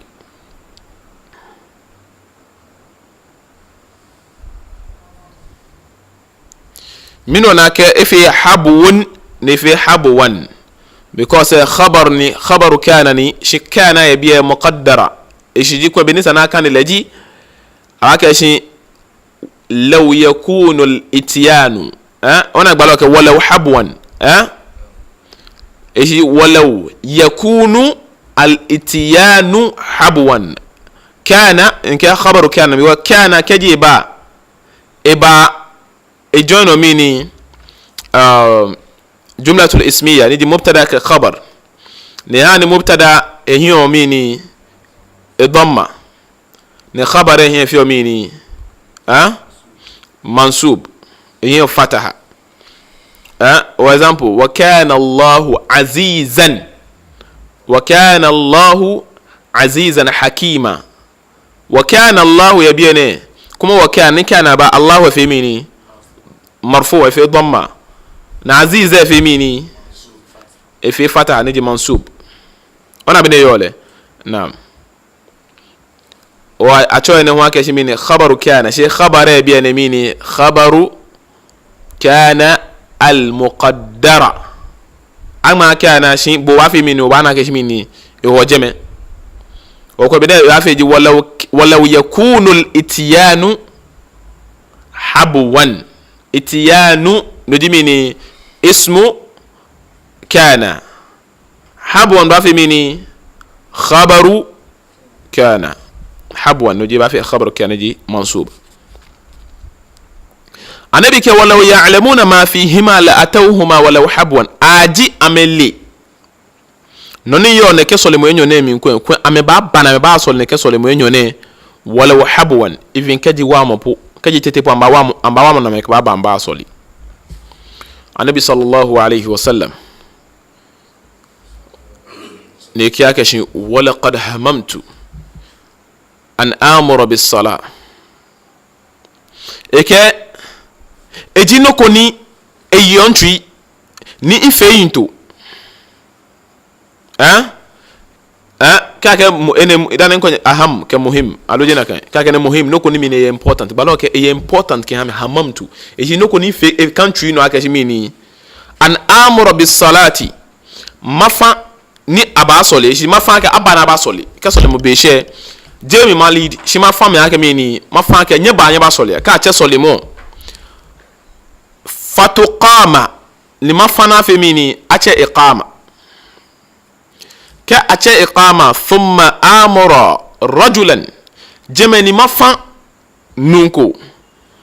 Mɛni hewɔ ni akɛɛ efee habwun ni efee habwan? Because, eh, khabar ni, khabaru kana ni, shi kana yɛ biɛ muqaddara. Eshi ji kulɛ bɔ ni esa ni akane lɛ ji, akɛɛ shi law yakunul ityanu. Eh? Ona gbalɔ kɛɛ walaw habwan. Eh? Eshi walaw yakunu al ityanu habwan. Kana, ni akɛɛ khabaru kana, because kana kɛji eba, eba, e join-ɔ mɛni, um, jumlatul ismiya, ni ji mubtada kɛ khabar. Ni hani mubtada ehiɛɔ mɛni, e dhamma. Ni khabar ehiɛ efeɔ mɛni, ha? Mansub. Ehiɛ fataha. Ha? For example, wa kana Allahu azizan. Wa kana Allahu azizan hakima. Wa kana Allahu yɛ biɛ nɛɛ. Kuma wa kana, ni kana ba, Allahu efee mɛni? Marfu, efee dhamma. Ni aziz efee mɛni? Efee fataha, ni ji mansub. Ona bɔ ni eyɔɔ lɛ? Naam. Wa atsɔɔ enɛ hu akɛ shi mɛni? Khabaru kana. Shi khabar yɛ biɛ nɛɛ mɛni? Khabaru kana al-muqaddara. Aŋma kana shi, bo obaafee mɛni? Obaana akɛ shi mɛni? Ehɔ jɛmɛ. Okɔ bɔ ni ebaafee ji walaw, walaw yakunul ityanu habwan. Ityanu, no ji mɛni? Ismu kana. Habwan baafee mɛni? Khabaru kana. Habwan, no ji baafee khabaru kana ji mansub. Annabi kɛɛ, "Walaw ya'lamuna ma fihima la atawhuma walaw habwan." Eji amɛle nɔ ni yɔɔ nɛkɛ sɔlemɔ enyɔ nɛɛ mli kulɛ, kulɛ amɛbaaba ni amɛbasɔle nɛkɛ sɔlemɔ enyɔ nɛɛ, walaw habwan, even kɛji waamɔ po, kɛji tete po, amɛbaawaamɔ, amɛbaawaamɔ ni amɛkɛbaaba, amɛbasɔle. Annabi sallallahu alayhi wa sallam ni ekɛɛ akɛshi, "Walaqad hamamtu an amura bis-salah." Ekɛɛ, eji nɔ ko ni eyeɔ mitsui, ni mifee yiŋtoo. Ɛɛ? Ɛɛ? Kɛ akɛɛ mu-, enɛ, dani ŋkɔ aham kɛ muhim, aloo jeee nakai. Kɛ akɛɛ enɛ muhim, nɔ ko ni mɛni eye important. Gbalɔ kɛɛ eye important kɛha mi, hamamtu. Eji nɔ ko ni mifee, eka mitsui nɔ akɛshi mɛni, an amura bis-salati. Mafa ni abasɔle, shi mafa akɛ aba ni abasɔle. Kɛ sɔlemɔ be shɛ, jeee mi ma lead, shi mafa mɛi akɛ mɛni, mafa akɛ nyɛbaa nyɛbasɔle. Kɛ atsɛ sɔlemɔ, fatuqama, ni mafa ni afee mɛni, atsɛ iqama. Kɛ atsɛ iqama, thumma amura rajulan, jɛmɛ ni mafa nuu ko,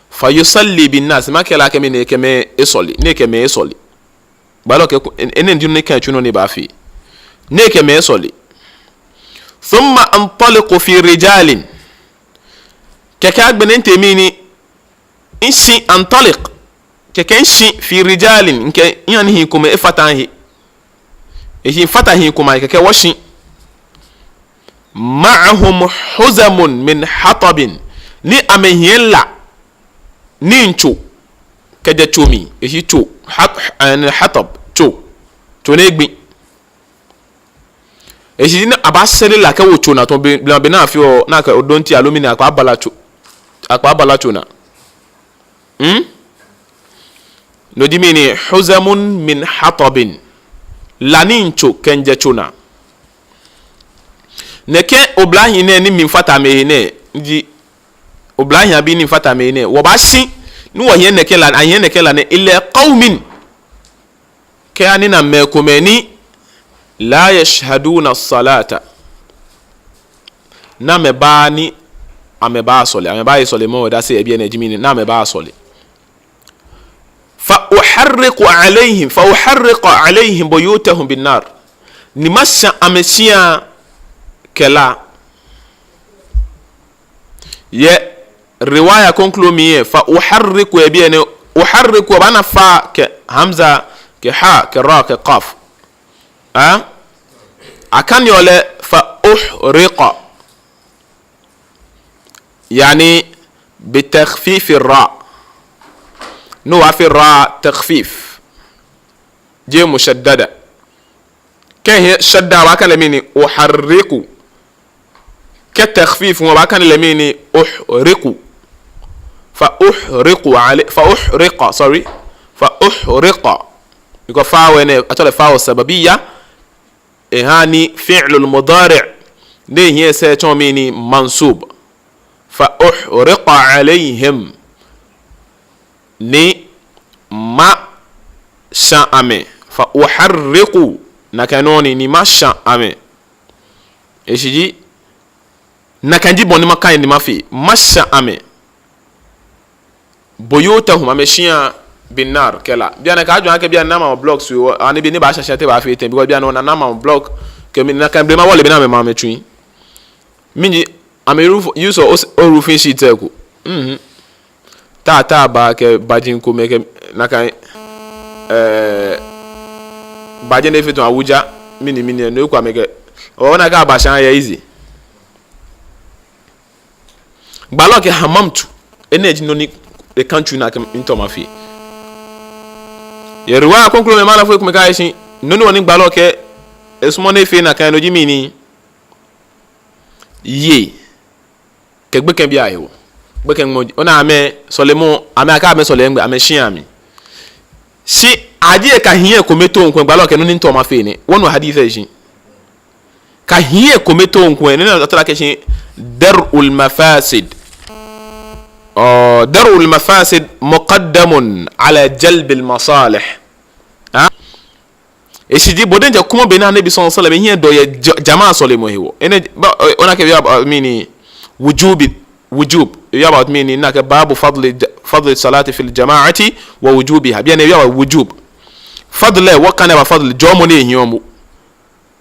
fayusalli bin-nas, makɛɛ lɛ akɛ mɛni, ekɛ mɛi asɔle, ni ekɛ mɛi asɔle. Gbalɔ kɛɛ, en-, enɛ ji nɔ ni kɛ tsu nɔ ni baafee. Ni ekɛ mɛi asɔle. Thumma antaliqu fi rijalin. Kɛkɛ agbɛnɛ mitee mɛni, mishi, antaliq. Kɛkɛ mishi fi rijalin, mikɛ, miha ni hii komɛi afata mihe. Eji mifata hii komɛi, kɛkɛ wɔshi. Ma'ahum huzamun min hatabin. Ni amɛhiɛ la ni mitsɔ kɛjɛ tso mli. Eji tso, hat-, ɛɛ, hatab, tso. Tso ni egbi. Eji ni abaasɛre la kɛwo tso naa tɔŋŋ be, be, be ni afeɔ, ni akɛ odonti aloo mɛni akɛbaala tso, akɛbaala tso naa. Hmm? No ji mɛni, huzamun min hatabin. La ni mitsɔ kɛmiijɛ tso naa. Nɛkɛ oblahii nɛɛ ni mifata amɛhe nɛɛ, ji oblahii abii ni mifata amɛhe nɛɛ, wɔbaashi, ni wɔhiɛ nɛkɛ la, ahiɛ nɛkɛ la nɛɛ, ila qawmin. Kɛya ni ana mɛi komɛi ni la yashhaduna salata. Ni amɛbaaa ni amɛbaasɔle, amɛbaaye sɔlemɔ odase yɛ biɛ nɛɛ ji mɛni, ni amɛbaasɔle. Fa uharriqu alayhim, fa uharriqa alayhim buyutahum bin nar. Ni masha amɛshia kɛ la. Yɛ riwaya kroko mli lɛ, fa uharriqu yɛ biɛ nɛɛ, uharriqu obaana fa kɛ hamza, kɛ ha, kɛ ra, kɛ qaf. Ha? Akaneɔ lɛ fa uhriqa. Yaani bi takhfifi ra. No obaafee ra takhfif. Jeee mushaddada. Kɛ ehiɛ shadda obaakane lɛ mɛni, uharriqu. Kɛ takhfif hu obaakane lɛ mɛni, uhriqu. Fa uhriqu alay-, fa uhriqa, sorry. Fa uhriqa. Because fa wɛ nɛɛ, actually fa wɛ sababiyya. Ehaa ni fi'lul mudari' ni ehiɛ esɛɛ tsɔɔ mɛni, mansub. Fa uhriqa alayhim. Ni masha amɛ. Fa uharriqu. Nakai nɔŋŋ ni, ni masha amɛ. Eshishi ji, nakai ji bɔ ni makane ni mafee. Masha amɛ. Buyutahum, amɛshia, bin nar, kɛ la. Bianɛ kaaji akɛ bianɛ ni amɛma blocks wɔ, ani bianɛ baashã shã tɛŋŋ baafee tɛŋŋ, because bianɛ ona ni amɛma block, kɛ mɛi, nakai blema wɔle bɔ ni amɛma amɛtsui. Mɛni ji, amɛ roof, use o, o roofing sheet lɛ eko. Mhm. Taa, taa ba kɛ baji komɛi kɛ, nakai, eh, baji ni efee tamɔ Abuja, mɛni, mɛni, no eko amɛkɛ. Ona akɛ abaashã yɛ easy. Gbalɔ kɛɛ hamamtu, enɛ ji nɔ ni eka mitsu naa akɛ miitao mafee. Yɛ riwaya kroko mli lɛ maana fo ekomɛi kɛɛ akɛshi, nɔ ni wɔ ni gbalɔ kɛɛ esumɔɔ ni efee nakai no ji mɛni, yei kɛ gbekɛbii ahewɔ. Gbekɛbii, ona amɛ sɔlemɔ, amɛ akɛ amɛsɔleɔ yɛ gbɛ, amɛshia mli. Shi aji akɛ hiɛ kome too ŋkwɛ, gbalɔ kɛɛ nɔ ni miitao mafee nɛ. Wɔnu hadith lɛ shishi. Akɛ hiɛ kome too ŋkwɛ, nɔ ni atsɛɔ lɛ akɛshi dar'ul mafasid. Oh, dar'ul mafasid muqaddamun ala jalbil masalih. Ha? Eshishi ji bo diɛŋtsɛ kwɛmɔ bɔ ni Annabi sallallahu alaihi wasallam ehiɛ dɔ yɛ ja-, jama'a sɔlemɔ hewɔ. Enɛ, ba, ona akɛ bianɛ, mɛni, wujubi, wujub. Ewie about mɛni? Ni akɛɛ babu fadli, fadli salati fil jama'ati wa wujubiha. Biɛ nɛɛ ewie about wujub. Fadl lɛ, wɔkane about fadl, jɔɔmɔ ni ehiɔ mɔ.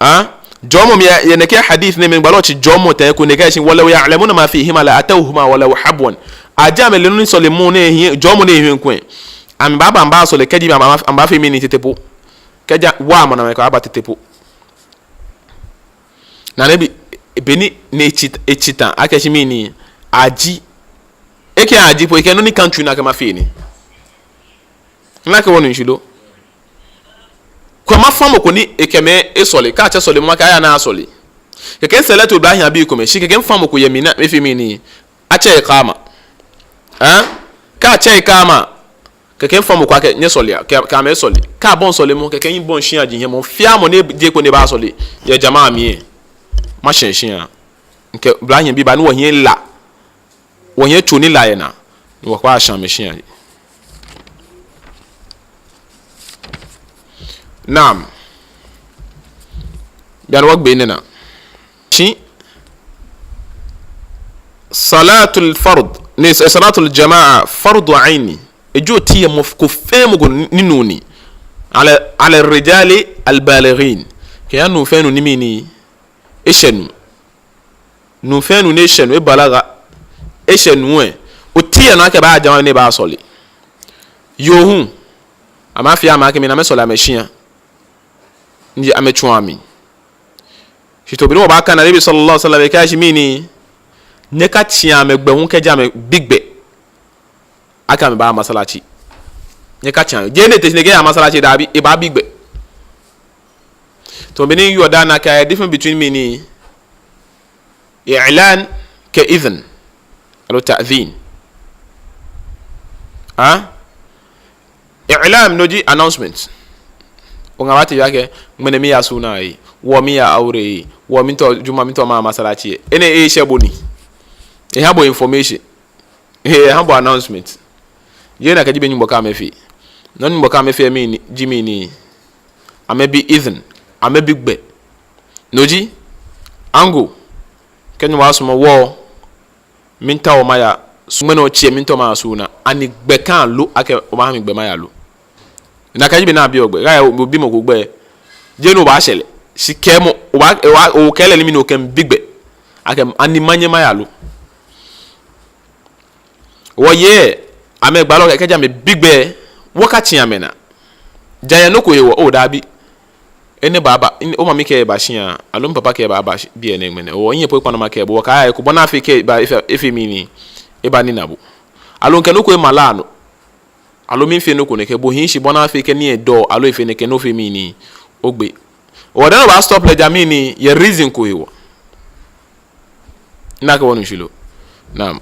Ah? Jɔɔmɔ mli yɛ, yɛ nɛkɛ hadith nɛɛ mli, gbalɔ tsi jɔɔmɔ tɛŋŋ ko ni ekɛɛ shi, walaw ya'lamuna ma fihima la atawhuma walaw habwan. Aja amɛle nɔ ni sɔlemɔ nɛɛ hiɛ, jɔɔmɔ nɛɛ hiɛ ŋkwɛ. Amɛbaaba amɛbasɔle kɛji amɛba, amɛbafee mɛni? Tete po. Kɛji wa mɔ na mɛi ko aba tete po. Ni Annabi, beni ni etsi, etsi ta, akɛɛ shi mɛni? Aji. Ekɛɛ aji po, ekɛɛ nɔ ni country ni akɛɛ mafee ni. Ni akɛɛ wɔnu shishi lo. Kwɛ, mafã mɔ ko ni ekɛ mɛi esɔle, kɛ atsɛ sɔlemɔ makɛɛ aya ni asɔle. Kɛkɛ misɛlɛ to blahii abii komɛi, shi kɛkɛ mifã mɔ ko yɛ mli ni efee mɛni? Atsɛ iqama. Hã? Kɛ atsɛ iqama, kɛkɛ mifã mɔ ko akɛ nyɛsɔlea, kɛ, kɛ amɛsɔle. Kɛ abɔi sɔlemɔ, kɛkɛ mibɔi shiaji hiɛ, mɔ fɛɛ mɔ ni jeee kpo ni ebaasɔle yɛ jama'a mli lɛ, mashɛ shia. Mikɛ blahii bii ba ni wɔhiɛ la. Wɔhiɛ tso ni la yɛ naa, ni wɔkpa ashã amɛshia. Naam. Bianɛ wɔgbe enɛ naa. Shi salatul fard, ni, eh, salatul jama'a fardu aini. Eji oti yɛ mɔ ko fɛɛ mɔ ko ni nuu ni. Ala, ala rijali albalighin. Kɛya nuu fɛɛ nuu ni mɛni? Eshɛ nuu. Nuu fɛɛ nuu ni eshɛ nuu, ebalaga, eshɛ nuu lɛ, oti yɛ nɔ akɛ ebaya jama'a ni ebaasɔle. Yoo hu, amɛfɛɛ amɛkɛ mɛi ni amɛsɔle amɛshia. Ni amɛtsu amɛ. Shi to beni wɔbaakane, Annabi sallallahu alaihi wasallam ekɛɛ shi mɛni? Nyɛkatsia amɛ gbɛ hu kɛji amɛbi gbɛ akɛ amɛba masalaci. Nyɛkatsia amɛ. Jeee ni ete shi ni ekɛya masalaci, dabi, ebaabi gbɛ. To beni yɔɔ daa nakai difference between mɛni? I'lan kɛ idhn. Aloo ta'dhin. Ha? I'lan no ji announcement. Oŋa baate akɛ, ŋmɛnɛ miiya suna lɛ, wɔ miiya aure lɛ, wɔ miitao Juma, miitao maya masalaci lɛ. Enɛ eshɛ bo ni. Eha bo information. Eha bo announcement. Jeee nakai ji bɔ ni Nyɔŋmɔ kɛɛ amɛfee. Nɔ ni Nyɔŋmɔ kɛɛ amɛfee mli ni, ji mɛni? Amɛbi idhn, amɛbi gbɛ. No ji, ango, kɛ Nyɔŋmɔ sumɔ, wɔ, miitao maya, ŋmɛnɛ otsi lɛ miitao maya suna. Ani gbɛ ka lo, akɛ obaaha mi gbɛ maya lo? Nakai ji bɔ ni abiɔ gbɛ. Kɛ obi mɔ ko gbɛ, jeee ni obaashɛ lɛ. Shi kɛɛmɔ, obaa, obaa, okɛɛ lɛ ni mɛni, okɛɛ mibi gbɛ. Akɛ ani manyɛ maya lo? Wɔyei, amɛgbalɔ kɛɛ kɛji amɛbi gbɛ, wɔkatsi amɛnaa. Ja yɛ nɔ ko hewɔ, oo dabi. Enɛ baaba, omami kɛɛ eba shia, aloo mipapa kɛɛ eba, eba shi-, biɛ nɛɛ ŋmɛnɛ. Oo, minyɛ po ekpa nɔ makɛɛ bo, wɔkaya eko bɔ ni afee kɛ eba, efee, efee mɛni, ebanina bo. Aloo mikɛ nɔ ko ema la nɔ. Aloo miifee nɔ ko nɛkɛ, bo hii shi bɔ ni afee kɛ nii lɛ dɔ, aloo efee nɛkɛ, ni ofee mɛni, ogbe. Wɔ dani obaastop lɛ ja mɛni, yɛ reason ko hewɔ. Nakai wɔnu shishi lo. Naam.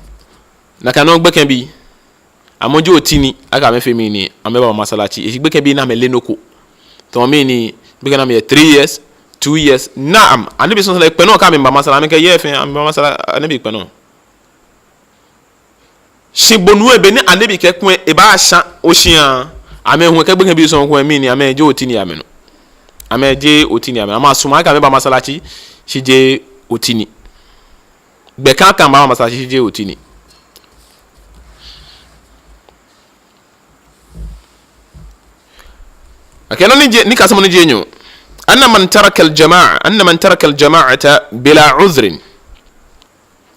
Nakai nɔŋŋ gbekɛbii. Amɛ jeee oti ni, akɛ amɛfee mɛni, amɛba masalaci. Eji gbekɛbii ni amɛleee nɔ ko. Tamɔ mɛni, gbekɛ ni amɛyɛ three years, two years. Naam. Annabi sallallahu alaihi wasallam kpɛ nɔ kɛ amɛba masala, amɛkɛɛ yɛ fɛɛ, amɛba masala, Annabi kpɛ nɔ. Shi bo nuu lɛ, beni Annabi kɛɛ kulɛ ebaashã oshia, amɛ hu kɛ gbekɛbii sɔŋŋ kulɛ mɛni, amɛ jeee oti ni yɛ amɛnɔ. Amɛ jeee oti ni yɛ amɛnɔ. Amɛsumɔɔ akɛ amɛba masalaci, shi jeee oti ni. Gbɛ ka akɛ amɛba masalaci, shi jeee oti ni. Akɛ nɔ ni ji, nikasemɔ ni ji enyɔ. Anna man taraka al-jama'a, anna man taraka al-jama'ata bila udhrin.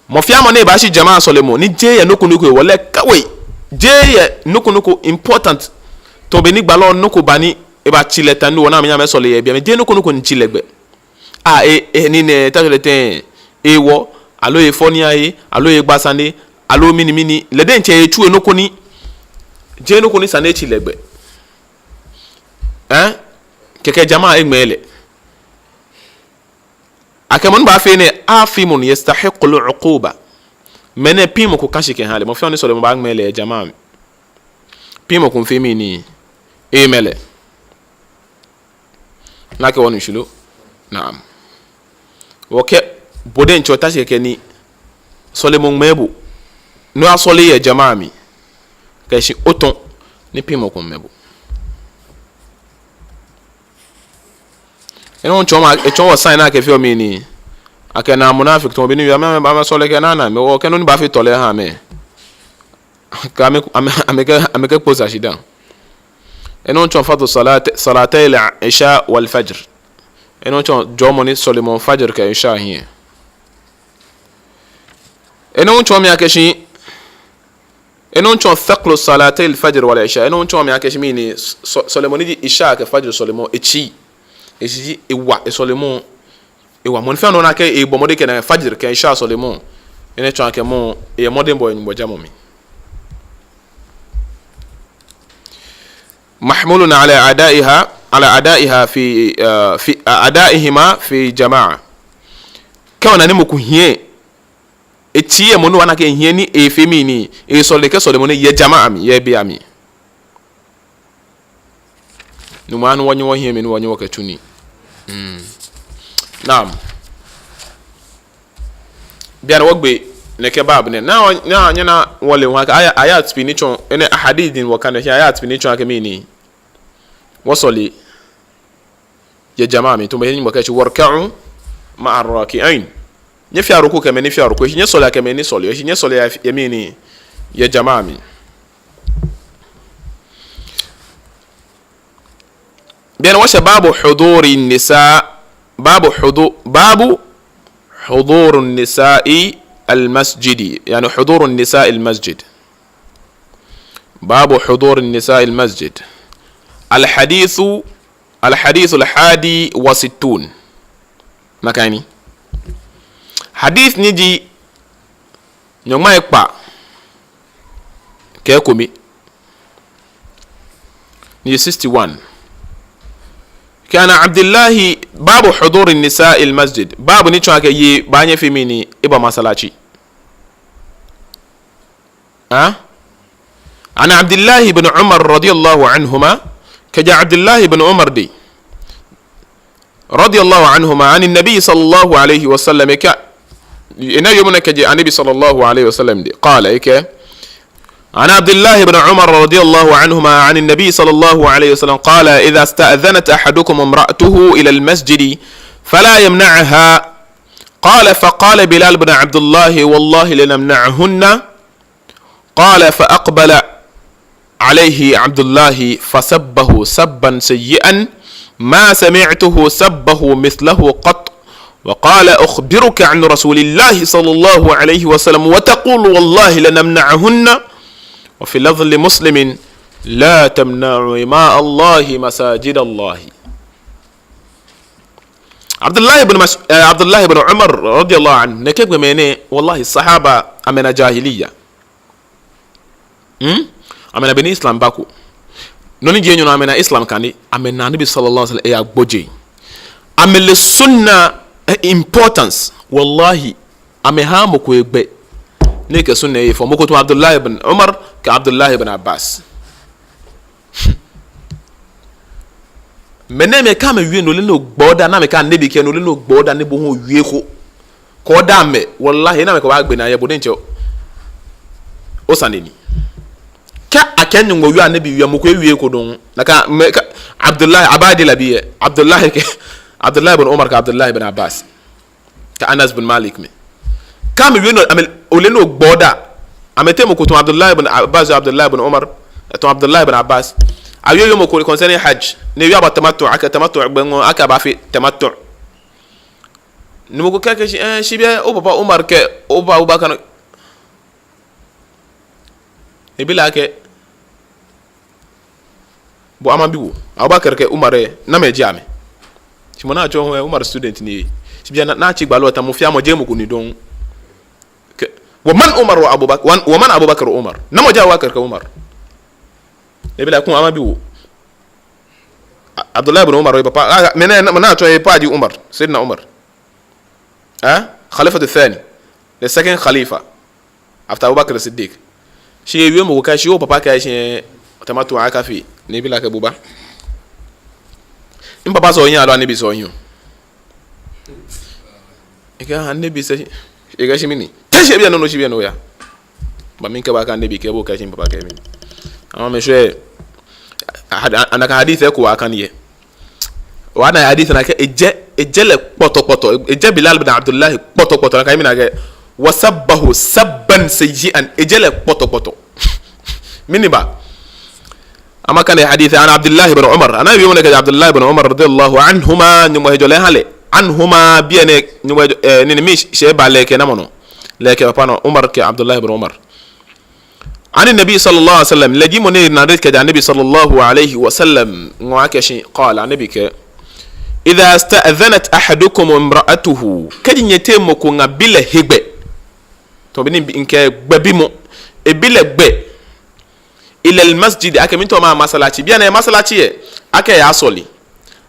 Mɔ fɛɛ mɔ ni baashi jama'a sɔlemɔ, ni jeee yɛ nɔ ko nɔ ko hewɔ lɛ kawai. Jeee yɛ nɔ ko nɔ ko important. Tamɔ bɔ ni gbalɔ nɔ ko ba ni ebatsi lɛ ta ni wɔna amɛnyɛ amɛsɔle yɛ biɛ, amɛ jeee nɔ ko nɔ ko ni tsi lɛ gbɛ. Aa, e, e, nii nɛɛ, ta sɔle tɛŋŋ, ewɔ, aloo efɔ nii aye, aloo egba sane, aloo mɛni mɛni, lɛ diɛŋtsɛ etsuɔ nɔ ko ni, jeee nɔ ko ni sa ni etsi lɛ gbɛ. Ɛɛ? Kɛkɛ jama'a eŋmɛɛ lɛ. Akɛ mɔ ni baafee enɛ, athimun yastahiqqul uquba. Mɛnɛ piŋmɔ ko kã shi kɛha lɛ. Mɔ fɛɛ mɔ ni sɔlemɔ baaŋmɛɛ lɛ yɛ jama'a mli. Piŋmɔ ko miifee mɛni, eeŋmɛ lɛ. Nakai wɔnu shishi lo? Naam. Wɔkɛɛ bo diɛŋtsɛ ota shi kɛkɛ ni sɔlemɔ ŋmɛɛ bo. Ni oyasɔle yɛ jama'a mli. Kɛ shi otɔ̃ ni piŋmɔ ko ŋmɛ bo. Enɛ etsɔɔ wɔ, etsɔɔ wɔ sign ni akɛfeɔ mɛni, akɛ naa munafik tamɔ bɔ ni yɔɔ amɛ, amɛ, amɛsɔle kɛ naa naa, mɛi wɔ kɛ nɔ ni baafee tɔlɛ aha amɛ. Kɛ amɛ, amɛ, amɛkɛ, amɛkɛ kpo sa shi dã. Enɛ hu tsɔɔ fadlu salat-, salatayil isha wal fajr. Enɛ hu tsɔɔ jɔɔmɔ ni sɔlemɔ fajr kɛ isha hiɛ. Enɛ hu tsɔɔ mi akɛ shi, enɛ hu tsɔɔ thaqlu salatayil fajr wal isha. Enɛ hu tsɔɔ mi akɛ shi mɛni, sɔ-, sɔlemɔ ni ji isha kɛ fajr sɔlemɔ, etsi, etsi ji ewa, esɔlemɔ ewa. Mɔ ni fɛɛ nɔ ni akɛ ebɔ mɔdɛŋ kɛ na fajr kɛ isha sɔlemɔ, enɛ tsɔɔ akɛ mɔ, eyɛ mɔdɛŋbɔɔ yɛ Nyɔŋmɔ jamɔ mli. Mahmulun ala adaiha, ala adaiha fi, eh, fi, eh, adaihima fi jama'a. Kɛ ona ni mɔ ko hiɛ, etsi yɛ mɔ ni ona akɛ ehiɛ ni efee mɛni, esɔle kɛ sɔlemɔ nɛɛ yɛ jama'a mli, yɛ be amli. Nyɔŋmɔ aha ni wɔnyiɛ wɔhiɛ mli ni wɔnyiɛ wɔkɛtsu nii. Mm. Naam. Bianɛ wɔgbe nɛkɛ bab nɛɛ. Naa, naa, nyɛna wɔle wɔha akɛ aya, ayat pii ni tsɔɔ, enɛ ahadith ni wɔkane, shi ayat pii ni tsɔɔ akɛ mɛni, wɔsɔle yɛ jama'a mli, tamɔ bɔ ni Nyɔŋmɔ kɛɛ shi, warka'u ma'ar raki'in. Nyɛfea ruku kɛ mɛi ni feɔ ruku, shi nyɛsɔlea kɛ mɛi ni sɔleɔ, shi nyɛsɔlea yɛ mɛni, yɛ jama'a mli. Bianɛ wɔshɛ babu huduri nisa, babu hudu-, babu huduru nisa'i al-masjidi, yani huduru nisa'il masjid. Babu huduri nisa'il masjid. Al-hadithu, al-hadithu al-hadi wa sittun. Nakai ni. Hadith ni ji nyɔŋmai ekpaa kɛ ekome. Ni sixty-one. Kɛ ana Abdullahi, babu huduri nisa'il masjid. Babu ni tsɔɔ akɛ yei baanyɛ afee mɛni, aba masalaci. Ha? Ana Abdullahi ibn Umar radiyallahu anhuma. Kɛjɛ Abdullahi ibn Umar dɛŋ. Radiyallahu anhuma, ani nabi sallallahu alayhi wa sallam, ekɛɛ, enɛ wiemɔ nɛɛ kɛjɛ Anabi sallallahu alayhi wa sallam dɛŋ. Qala, ekɛɛ, عن عبد الله بن عمر رضي الله عنهما عن النبي صلى الله عليه وسلم قال: إذا استأذنت أحدكم امرأته إلى المسجد فلا يمنعها. قال: فقال بلال بن عبد الله: والله لنمنعهن. قال: فأقبل عليه عبد الله فسبه سبا سيئا ما سمعته سبه مثله قط، وقال: أخبرك عن رسول الله صلى الله عليه وسلم وتقول: والله لنمنعهن. وفي لفظ لمسلم: لا تمنعوا إماء الله مساجد الله. Abdullahi ibn Mas-, eh, Abdullahi ibn Umar radiyallahu anhu, nɛkɛ gbɔmɛi nɛɛ, wallahi, sahaba, amɛna jahiliya. Hmm? Amɛna beni Islam bako. Nɔ ni ji enyɔ nɔ, amɛna Islam kane, amɛna Anabi sallallahu alaihi wasallam eyagbɔ je. Amɛle sunna, eh, importance. Wallahi, amɛhaaa mɔ ko egbɛ ni ekɛ sunna lɛ efɔ. Mɔ ko tamɔ Abdullahi ibn Umar kɛ Abdullahi ibn Abbas. Mɛnɛmɛi, kɛ amɛwie nɔ lɛ ni ogbɔ daa, ni amɛkɛɛ Anabi kɛɛ nɔ lɛ ni ogbɔ daa ni bo hu owie eko kɛda amɛ, wallahi, ni amɛkɛ bo agbe naa yɛ, bo diɛŋtsɛ osane ni. Kɛ akɛɛ Nyɔŋmɔ wie, Anabi wie, mɔ ko ewie eko dɔŋŋ. Nakai mɛi, kɛ Abdullahi, Abadila bii lɛ, Abdullahi kɛ, Abdullahi ibn Umar kɛ Abdullahi ibn Abbas kɛ Anas bin Malik mɛi. Kɛ amɛwie nɔ, amɛ, ole ni ogbɔ daa. Amɛteŋ mɔ ko tamɔ Abdullahi bin Abbas, Abdullahi bin Umar, tamɔ Abdullahi bin Abbas. Awie wiemɔ ko concerning Hajj. Ni ewie about tamattu, akɛ tamattu gbɛ ŋɔɔ, akɛ abaafee tamattu. Ni mɔ ko kɛɛ akɛ shi, eh, shi biɛ opapa Umar kɛ opapa Abubakar. Ebi lɛ akɛ, bo ama mibi bo. Abubakar kɛ Umar lɛ, namɛi ji amɛ? Shi mɔ ni atsɔɔ hu lɛ, Umar student ni. Shi bianɛ, ni atsi gbalɔ lɛ tamɔ, mɔ fɛɛ mɔ jeee mɔ ko ni dɔŋŋ. Kɛ, wa man Umar wa Abubakar, wa, wa man Abubakar wa Umar? Namɔ ji Abubakar kɛ Umar? Ebi lɛ akɛ ama mibi bo. A-, Abdullahi ibn Umar, epapa, a, mɛnɛ, mɔ ni atsɔɔ epapa ji Umar, Sayyidina Umar. Eh? Khalifatu thani, the second khalifa after Abubakar Siddiq. Shi ewie mɔ ko akɛ shi opapa kɛɛ shi tamattu akafee, ni ebi lɛ akɛ bo ba. Mipapa sɔɔ ohiɛ aloo Anabi sɔɔ ohiɛ? Ekɛɛ Anabi sɛɛ, ekɛɛ shi mɛni? Te shi biɛ nɔ, nɔ shi biɛ nɔ oya. Ba mikɛɛ bo akɛ Anabi kɛɛ, bo kɛɛ shi mipapa kɛɛ mi. Ama mishwɛ, a-, a-, nakai hadith lɛ eko akane yɛ. Wɔna hadith lɛ akɛ ejɛ, ejɛ lɛ kpɔtɔkpɔtɔ, ejɛ Bilal bin Abdullah kpɔtɔkpɔtɔ, nakai mina akɛ, wa sabbahu sabban sayyi'an, ejɛ lɛ kpɔtɔkpɔtɔ. Mɛni ba? Amɛkane hadith عن عبد الله بن عمر. Anabi wiemɔ nɛɛ kɛjɛ Abdullah bin Umar رضي الله عنهما, Nyɔŋmɔ he ajɔ lɛ aha lɛ. عنهما, biɛ nɛɛ, Nyɔŋmɔ he ajɔ, eh, nɛɛ ni miishɛɛ ba lɛ kɛ namɔ nɔ? Lɛ kɛ epapa nɔ, Umar kɛ Abdullah bin Umar. عن النبي صلى الله عليه وسلم, lɛ ji mɔ ni narrate kɛjɛ Anabi صلى الله عليه وسلم ŋɔɔ akɛshi, قال, Anabi kɛɛ, إذا استأذنت أحدكم امرأته, kɛji nyɛteŋ mɔ ko ŋa bi lɛ hegbɛ. Tamɔ bɔ ni mikɛɛ gbɛbimɔ, ebi lɛ gbɛ. إلى المسجد, akɛ miitao maya masalaci. Bianɛ masalaci lɛ, akɛ eyaasɔle,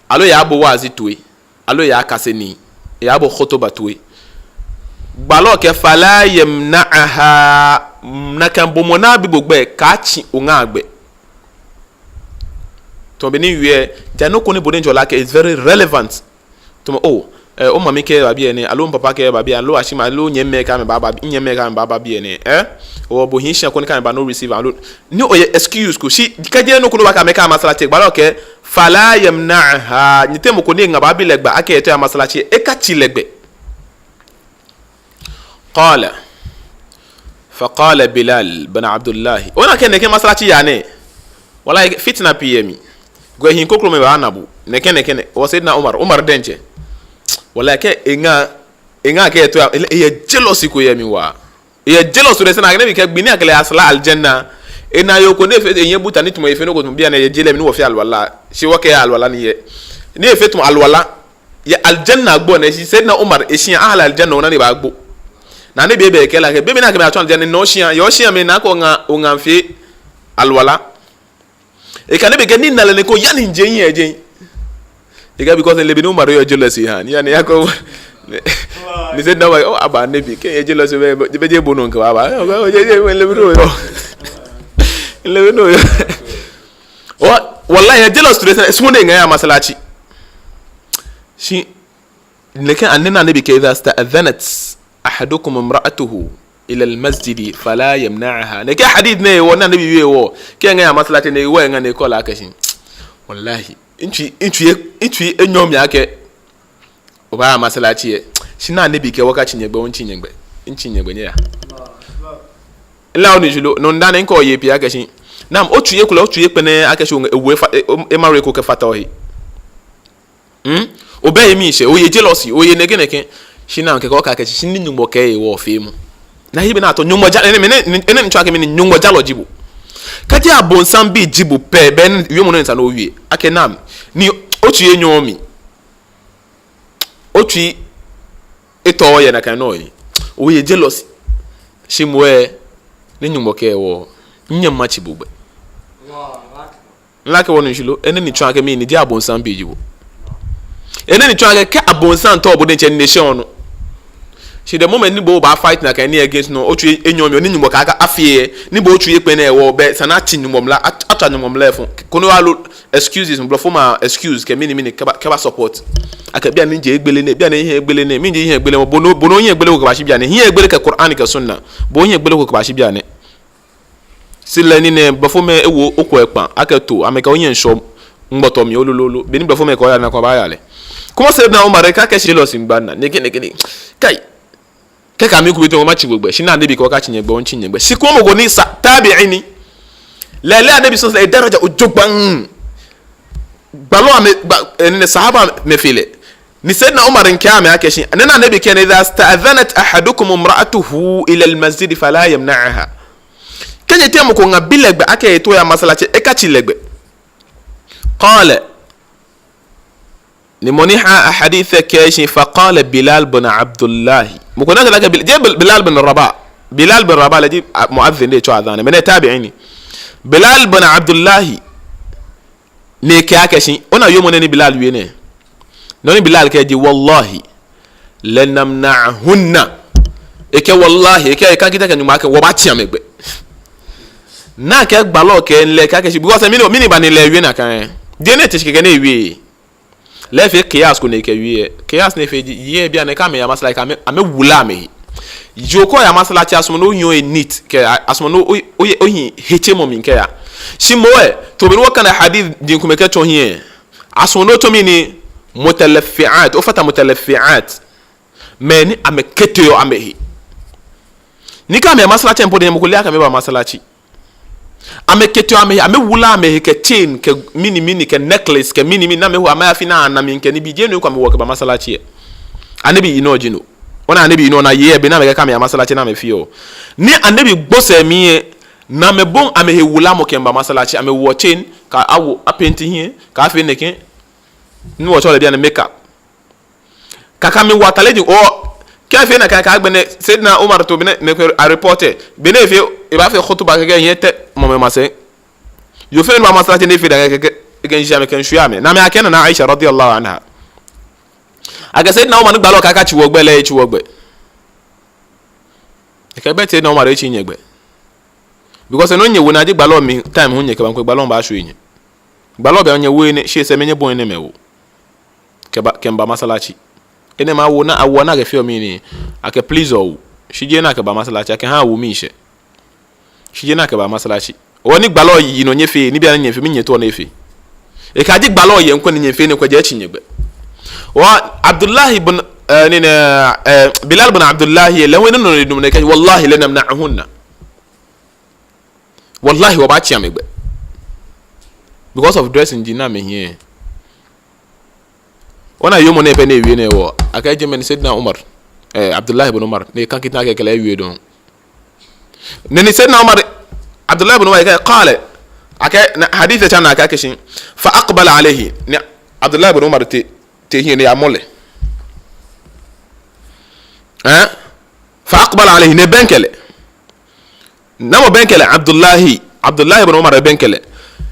aloo eyaabo waazi toi, aloo eyaakase nii, eyaabo khutuba toi. Gbalɔ kɛɛ, فلا يمنعها, nakai bo mɔ ni abi bo gbɛ, kaatsi oŋa gbɛ. Tamɔ bɔ ni miwie, ja nɔ ko ni bo diɛŋtsɛ ole akɛ it's very relevant. Tamɔ, oh, eh, omami kɛɛ eba biɛ nɛɛ, aloo mipapa kɛɛ eba biɛ, aloo ashi ma, aloo nyɛmimɛi kɛɛ amɛbaaba, nyɛmimɛi kɛɛ amɛbaaba biɛ nɛɛ, eh? Hewɔ bo hi shia ko ni kɛ́ amɛba ni o-receive, aloo, ni oyɛ excuse ko, shi kɛji nɔ ko ni obaakɛɛ amɛ kɛ́ amɛya masalaci, gbalɔ kɛɛ, فلا يمنعها, nyɛteŋ mɔ ko ni eŋa baabi lɛ gbɛ akɛ eetao eya masalaci, ekatsi lɛ gbɛ. قال، فقال بلال بن عبد الله. Ona akɛ nɛkɛ masalaci yaa nɛɛ, wallahi, fitna pii yɛ mli. Gɔji krokomɛi baana bo. Nɛkɛ, nɛkɛ, nɛkɛ. Hewɔ Sayyidina Umar, Umar diɛŋtsɛ, wallahi, kɛ eŋa, eŋa kɛɛ eetao, eyɛ jealousy ko yɛ mli waa. Eyɛ jealousy lɛ sɛɛ ni akɛ Anabi kɛɛ gbi ni akɛ lɛ yasara aljanna, ena yoo ko ni efee, enyɛ buta ni tamɔ efee nɔ ko tamɔ bianɛ yɛ je lɛ mli ni wɔfee alwala. Shi wɔkɛɛ alwala ni yɛ. Ni efee tamɔ alwala yɛ aljanna gbo nɛɛ, shi Sayyidina Umar, eshia, ahla aljanna, ona ni ebaagbo. Ni Anabi bɛ kɛɛ lɛ akɛ, be mli ni akɛ amɛyaatsɔ aljanna, no shia, yɛ oshia mli ni akɛ oŋa, oŋa miifee alwala. Ekɛɛ Anabi kɛɛ ni mina lɛ nɛɛ ko, yani mijɛ mihiɛ jɛi. Ekɛɛ because mile bɔ ni Umar yɔɔ jealousy ha, ni yani eyakɔ. Ni Sayyidina Umar, oh, aba Anabi, kɛ eyɛ jealousy bɛ, bɛ jeee bo nɔ mikɛbaaba. Oh, je, je, mile bɔ ni oyɔɔ. Mile bɔ ni oyɔɔ. Wa-, wallahi, eyɛ jealous to the extent, esumɔɔɔ ni eŋa aya masalaci. Shi, nɛkɛ, ani nɛɛ Anabi kɛɛ, إذا استأذنت أحدكم امرأته إلى المسجد فلا يمنعها. Nɛkɛ hadith nɛɛ hewɔ ni Anabi wie hewɔ, kɛ eŋa aya masalaci ni ewo eŋa ni ekɛɛ lɛ akɛshi, wallahi, mitsui, mitsui, mitsui enyɔ mi akɛ obaaya masalaci lɛ. Shi ni Anabi kɛɛ wɔkatsi nyɛgbɛ, wɔmiitsi nyɛgbɛ. Miitsi nyɛgbɛ nyɛya. Mile bɔ ni oshi lo, no hewɔ ni mikɛɔ yei pii akɛshi, naam, otsui ekolɛ, otsui ekpɛlɛɛɛ akɛshi oŋa, ewu efa, e, o, e-marry ko kɛfata ohe. Hmm? Obɛ he miishɛɛ, oyɛ jealousy, oyɛ nɛkɛ nɛkɛ. Shi naam kɛkɛ okɛɛ akɛshi, shi ni Nyɔŋmɔ kɛɛ hewɔ feemɔ. Ni ahi be ni ato Nyɔŋmɔ ja, enɛ, enɛ, enɛ, enɛ miitsɔɔ akɛ mɛni, Nyɔŋmɔ jalɔ ji bo. Kɛji abonsam bi ji bo pɛ, bɛ ni, wiemɔ nɔ ni esa ni owie. Akɛ naam, ni otsui enyɔ mi. Otsui etɔ yɛ nakai nɔ lɛ. Oyɛ jealousy. Shi moŋ lɛ, ni Nyɔŋmɔ kɛɛ hewɔ, minyɛŋ matsi bo gbɛ. Mile akɛ wɔnu shishi lo, enɛ miitsɔɔ akɛ mɛni, jeee abonsam bi ji bo. Enɛ miitsɔɔ akɛ, kɛ abonsam tao bo diɛŋtsɛ ni eshɛ onɔ. Shi the moment ni bo obaa fight nakai nii against no, otsui enyɔ mi, ni Nyɔŋmɔ kɛɛ akɛ afee, ni bo otsui ekpɛlɛɛɛ hewɔ, bɛ esa ni atsi Nyɔŋmɔ mla, at-, atswa Nyɔŋmɔ mla lɛ fɔŋ. Koni wɔlo excuses, blɔfomɛi a-excuse kɛ mɛni mɛni kɛba, kɛba support. Akɛ bianɛ mijɛ egbele nɛɛ, bianɛ mihiɛ egbele nɛɛ, mijɛ mihiɛ egbele nɛɛ, bo nɔ, bo nɔ ohiɛ egbele ko kɛbashi bianɛ, hiɛ egbele kɛ Qur'an kɛ sunna. Bo ohiɛ egbele ko kɛbashi bianɛ. Shi lɛ ni nɛɛ, blɔfomɛi ewo okwɛ kpa, akɛ too, amɛkɛ ohiɛ miishɔ ŋmɔtɔ mli, olololo. Beni blɔfomɛi kɛɛ oya nakai obaaya lɛ. Kuma Sayyidina Umar, ekɛɛ akɛshi jealousy miigba minaa, nɛkɛ, nɛkɛ, nɛkɛ. Kai. Kɛ ka mi ku bi to ma tsi gbɛ. Shi ni Anabi kɛɛ wɔkatsi nyɛgbɛ, wɔmiitsi nyɛgbɛ. Shi kwɛmɔ ko ni sa-, tabi'i ni. Lɛ lɛ Anabi sɔsɔ lɛ daraja jogbaŋŋ. Gbalɔ amɛ, gba, eh, ni sahaba amɛfee lɛ. Ni Sayyidina Umar miikɛɛ amɛ akɛshi, nɔ ni Anabi kɛɛ nɛ, إذا استأذنت أحدكم امرأته إلى المسجد فلا يمنعها. Kɛ nyɛteŋ mɔ ko ŋa bi lɛ gbɛ akɛ eetao eya masalaci, ekatsi lɛ gbɛ. قال. Ni mɔ ni ha hadith lɛ kɛɛ shi, فقال بلال بن عبد الله. Mɔ ko ni akɛɛ lɛ akɛ Bil-, jeee Bil-, Bilal bin Rabah. Bilal bin Rabah lɛ ji, a, mu'adhdhin ni etsɔɔ adhan. Mɛnɛ tabi'i ni. Bilal bin Abdullahi. Ni ekɛɛ akɛshi, ona wiemɔ nɛɛ ni Bilal wie nɛɛ. Nɔ ni Bilal kɛɛ ji, والله لنمنعهن. Ekɛɛ wallahi, ekɛɛ, ekɛɛ kita kɛ Nyɔŋmɔ akɛ wɔbaatsi amɛ gbɛ. Nakai gbalɔ kɛɛ lɛ akɛshi, because mɛni, mɛni ba ni lɛ ewie nakai. Jeee ni ete shi kɛkɛ ni ewie. Lɛ efee qiyas ko ni ekɛwie. Qiyas ni efee ji, yei bianɛ kɛ amɛya masalaci, kɛ amɛ, amɛwula amɛhe. Yoo, kɛ oya masalaci, asumɔɔ ni ohiɛ oye neat, kɛ a-, asumɔɔ ni o-, oye, ohi hetsemɔ mli kɛya. Shi moŋ lɛ, tamɔ bɔ ni wɔkane hadith diŋ komɛi kɛtsɔ hiɛ. Asumɔɔ ni otsɔ mɛni, mutalaffi'at, ofata mutalaffi'at. Mɛi ni amɛketeɔ amɛhe. Ni kɛ amɛya masalaci po diɛŋtsɛ mɔ ko leee akɛ amɛba masalaci. Amɛkɛteɔ amɛhe, amɛwulaaa amɛhe kɛ chain, kɛ mɛni mɛni, kɛ necklace, kɛ mɛni mɛni, ni amɛwo amɛyafee ni ana mli kɛ nibii. Jeee no eko amɛwoɔ kɛbaa masalachi lɛ. Annabi yinɔ ji no. Ona Annabi yinɔ ni yei lɛ, be ni amɛkɛɛ amɛya masalachi ni amɛfeɔ. Ni Annabi gbo sɛɛ mli lɛ, ni amɛboŋ amɛhewulamɔ kɛmiiba masalachi, amɛwoɔ chain, kɛ awo, apaint hiɛ, kɛ afee nɛkɛ. Ni wɔtsɛɔ lɛ bianɛ makeup. Kɛ amɛwo atade ji, oo, kɛ afee nakai, kɛ agbɛnɛ Sayyidina Umar to be ni, ni a-report lɛ. Be ni efee, ebaafee khutuba kɛkɛ ehiɛ tɛ mɔmɔ masɛi. Yoo fɛɛ ni baa masalachi ni efee dani ekɛ, ekɛ, ekɛmiishi amɛ, ekɛmiishwie amɛ. Ni amɛyakɛɛ Nana Aisha radiyallahu anha akɛ Sayyidina Umar, ni gbalɔ kɛɛ akatsi wɔ gbɛ lɛ, etsi wɔ gbɛ. Ekɛɛ bɛ Sayyidina Umar etsi nyɛ gbɛ. Because nɔ ni nyɛwo nɛɛ ji gbalɔ mli time hu nyɛkɛba, ŋkwɛ gbalɔ baashwie nyɛ. Gbalɔ bɛ nyɛwo enɛ, shi esɛɛ mɛi nyɛbɔi enɛɛmɛi awo kɛba, kɛmiiba masalachi. Enɛɛmɛi awo ni, awo ni akɛfeɔ mɛni, akɛ-please-ɔ wɔ. Shi jeee ni akɛba masalachi, akɛha awo miishɛɛ. Shi jeee ni akɛba masalachi. Wɔ ni gbalɔ yinɔ nyɛfee, ni bianɛ nyɛfee, mɛni nyɛtaoɔ ni efee? Ekɛɛ ji gbalɔ yɛ ŋkwɛ ni nyɛfee enɛ ŋkwɛ, je etsi nyɛ gbɛ. Wɔ Abdullahi bin, eh, ni, ni, eh, Bilal bin Abdullahi, lɛ hu enɔ nɔ ni edamɔ nɛkɛ, wallahi lanamna'uhunna. Wallahi, wɔbaatsi amɛ gbɛ. Because of dressing ji ni amɛhiɛ. Ona yoomo nɛɛ pɛ ni ewie nɛɛ wɔ, akɛɛ jɛmɛ ni Sayyidina Umar, eh, Abdullahi bin Umar, ni ekã kita akɛ ekɛ lɛ ewie dɔŋŋ. Ni, ni Sayyidina Umar, Abdullahi bin Umar, akɛɛ, qala, akɛɛ, ni hadith lɛ tsa ni akɛɛ akɛshi, fa aqbala alayhi, ni Abdullahi bin Umar tee, tee ehiɛ ni eyamɔ lɛ. Eh? Fa aqbala alayhi, ni ebɛŋkɛ lɛ. Namɔ bɛŋkɛ lɛ? Abdullahi. Abdullahi bin Umar bɛŋkɛ lɛ.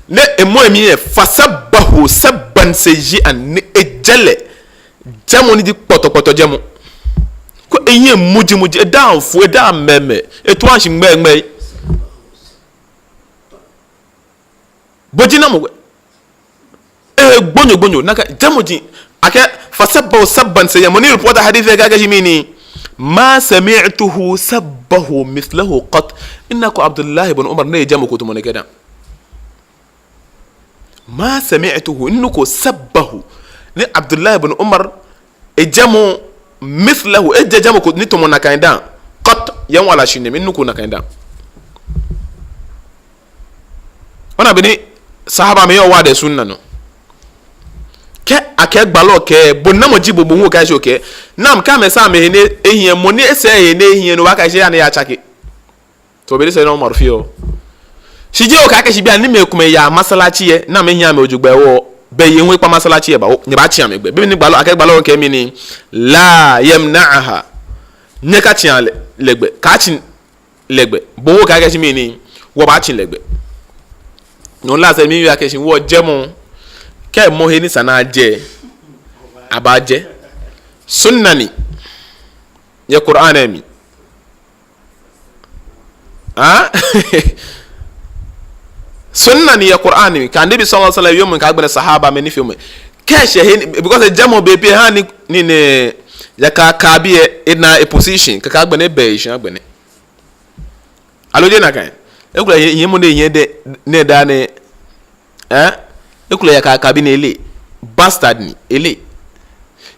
Ni emɔ emli lɛ, fasabbahu sabban sayyi'an, ni ejɛ lɛ jɛmɔ ni ji kpɔtɔkpɔtɔ jɛmɔ. Ko ehiɛ muji muji, edaaŋ fu, edaaŋ mɛmɛ, etuaŋ shi ŋmɛŋmɛ. Bo ji namɔ wɛ? Eh, gbonyo, gbonyo, nakai, jɛmɔ ji, akɛɛ, fasabbahu sabban sayyi'an, mɔ ni report hadith lɛ kɛɛ akɛshi mɛni, ma sami'tuhu sabbahu mithlahu qat. Minako Abdullahi bin Umar ni ejɛ mɔ ko tamɔ nɛkɛ dã. Ma sami'tuhu, minuko sabbahu, ni Abdullahi bin Umar ejɛ mɔ mithlahu, ejɛ jɛmɔ ko ni tamɔ nakai dã. Qat, yɛ miwala shihilɛ mli minuko nakai dã. Ona bɔ ni sahabamɛi yɔɔ wɔdɛŋ sunna nɔ. Kɛ akɛɛ gbalɔ kɛɛ, bo namɔ ji bo, bo hu okɛɛ akɛshi okɛɛ. Naam, kɛ amɛsaa amɛhe ni ehiɛ, mɔ ni esaa ehe ni ehiɛ, no obaakɛɛ akɛshi eya ni eyatsake. To, bɔ ni Sayyidina Umar feɔ. Shi jeee okɛɛ akɛshi bianɛ ni mɛi komɛi yaa masalachi lɛ, ni amɛhiɛ amɛwo jogbaŋŋ wɔ, bɛ yei hu ekpa masalachi lɛ ba, nyɛbaatsi amɛ gbɛ. Bɔ ni gbalɔ, akɛɛ gbalɔ kɛɛ mɛni, la yamna'aha. Nyɛkatsia lɛ, lɛ gbɛ. Kaatsi lɛ gbɛ. Bo hu okɛɛ akɛshi mɛni, wɔbaatsi lɛ gbɛ. No lɛ sɛɛ miwie akɛshi wɔ jɛmɔ, kɛ mɔ he ni esa ni ajɛ, abaajɛ. Sunna ni yɛ Qur'an lɛ mli. Ah? Sunna ni yɛ Qur'an lɛ mli. Kɛ Annabi sallallahu alaihi wasallam wiemɔ, kɛ agbɛnɛ sahabamɛi ni feemɔ. Kɛ eshɛ he ni, because jɛmɔ be pii ha ni, ni, ni, yaka kabi e, ena e position, kɛ agbɛnɛ ebɛ eshi agbɛnɛ. Aloo jeee nakai? Ekolɛ ehiɛ, ehiɛ mɔ ni ehiɛ dɛ, ni eda ni, eh? Ekolɛ yaka kabi ni eleee. Bastard ni, eleee.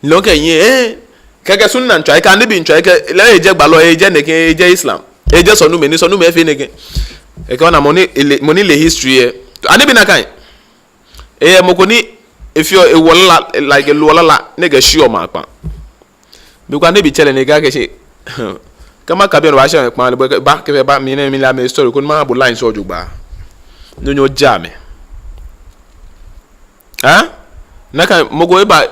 Lɔŋ kɛ ehiɛ, eh? Kɛkɛ sunna ntswa, ekɛ Annabi ntswa, ekɛ, lɛ ejɛ gbalɔ, ejɛ nɛkɛ, ejɛ Islam. Ejɛ sɔnumɛi, ni sɔnumɛi efee nɛkɛ. Ekɛ ona mɔ ni, ele, mɔ ni le history lɛ. Annabi nakai. Eyɛ mɔ ko ni efeɔ, ewoɔ lala, like, eloɔ lala, ni ekɛshiɔ mɛi akpa. Be ko Annabi tsɛ lɛ ni ekɛɛ akɛshi, kɛ makabi lɛ ni obaashiɔ mɛi akpa lɛ, bo kɛ, ba, kɛ ba, mi nɛɛ mile amɛ story, koni maha bo lines lɛ jogbaŋŋ. Ni onyɛ oja amɛ. Hã? Nakai mɔ ko eba,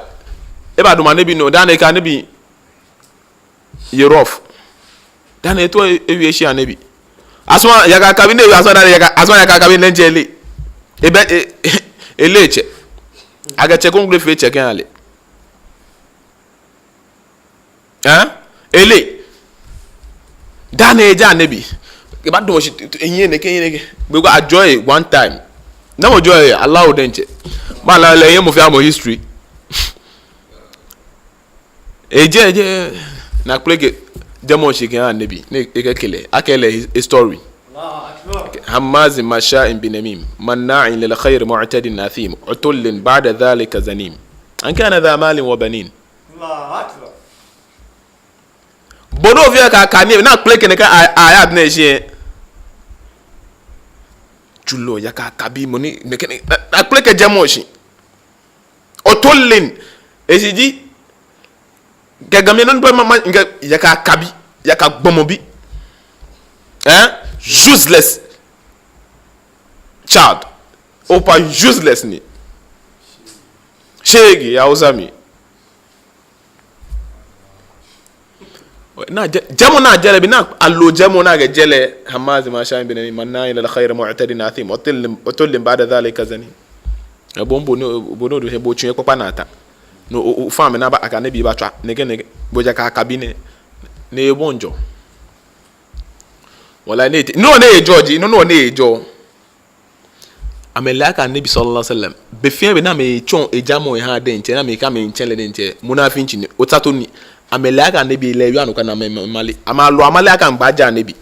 ebadamɔ Annabi nɔ, dani ekɛ Annabi ye rough. Dani eto e, ewie eshi Annabi. Asumɔ yaka kabi ni ewie, asumɔ dani yaka, asumɔ yaka kabi ni lɛ ŋtsɛ eleee. Ebɛ, e, eleee etsɛ. Akɛ tsɛ kroko fee tsɛ kɛha lɛ. Hã? Eleee. Dani eja Annabi. Ebadamɔ shi, t-, t-, ehiɛ nɛkɛ, ehiɛ nɛkɛ. Be ko ajɔɔ ehe one time. Namɔ jɔɔ ehe? Allah diɛŋtsɛ. Mala lɛ, ehiɛ mɔ fɛɛ mɔ history. Ejɛ, ejɛ, ni akpleke jɛmɔ shi kɛha Annabi, ni ekɛke lɛ, akɛɛ lɛ his-, his story. Allahu Akbar. Hammazin masha'in binamim, manna'in lil khayri mu'tadin athim, utullin ba'da dhalika zanim. An kana dha malin wa banin. Allahu Akbar. Bo ni ofeɔ ka, kane, ni akpleke nɛkɛ a-, ayat nɛɛ shi. julɔ, yaka kabi mɔ ni, mɛkɛ ni, na, na kple kɛ jɛmɔ shi. Otolin, esiji, kɛ Gamɛi nɔ ni bɛ ma, ma, ŋkɛɛ, yaka kabi, yaka gbɔmɔ bi. Eh? Useless child. Opa useless ni. Shege, yɛ Hausa mli. Na jɛ-, jɛmɔ ni ajɛ lɛ, bi ni alo jɛmɔ ni akɛjɛ lɛ, هماز مشاء بنميم مناع للخير معتد أثيم عتل، عتل بعد ذلك زنيم. Ɛ, bo, bo ni, bo ni odu he, bo tsu yɛ kpakpa naa ta. No, o, o, fa mi na ba, akɛ Annabi batswa. Nɛkɛ, nɛkɛ. Bo ja ka, kabi nɛ. Ni ebɔi jɔ. Wala ni ete. No, ni ejɔ ji, no, no, ni ejɔ. Amɛle akɛ Annabi صلى الله عليه وسلم, be fɛɛ be ni amɛtsɔɔ ejamɔ ehaa diɛŋtsɛ, ni amɛkɛɛ amɛmiitsɛ lɛ diɛŋtsɛ, munafinci ni, otsato ni. Amɛle akɛ Annabi lɛ yɔɔ anɔkwa ni amɛ, amɛ, amale. Amɛle, amɛle akɛ amɛbaaja Annabi.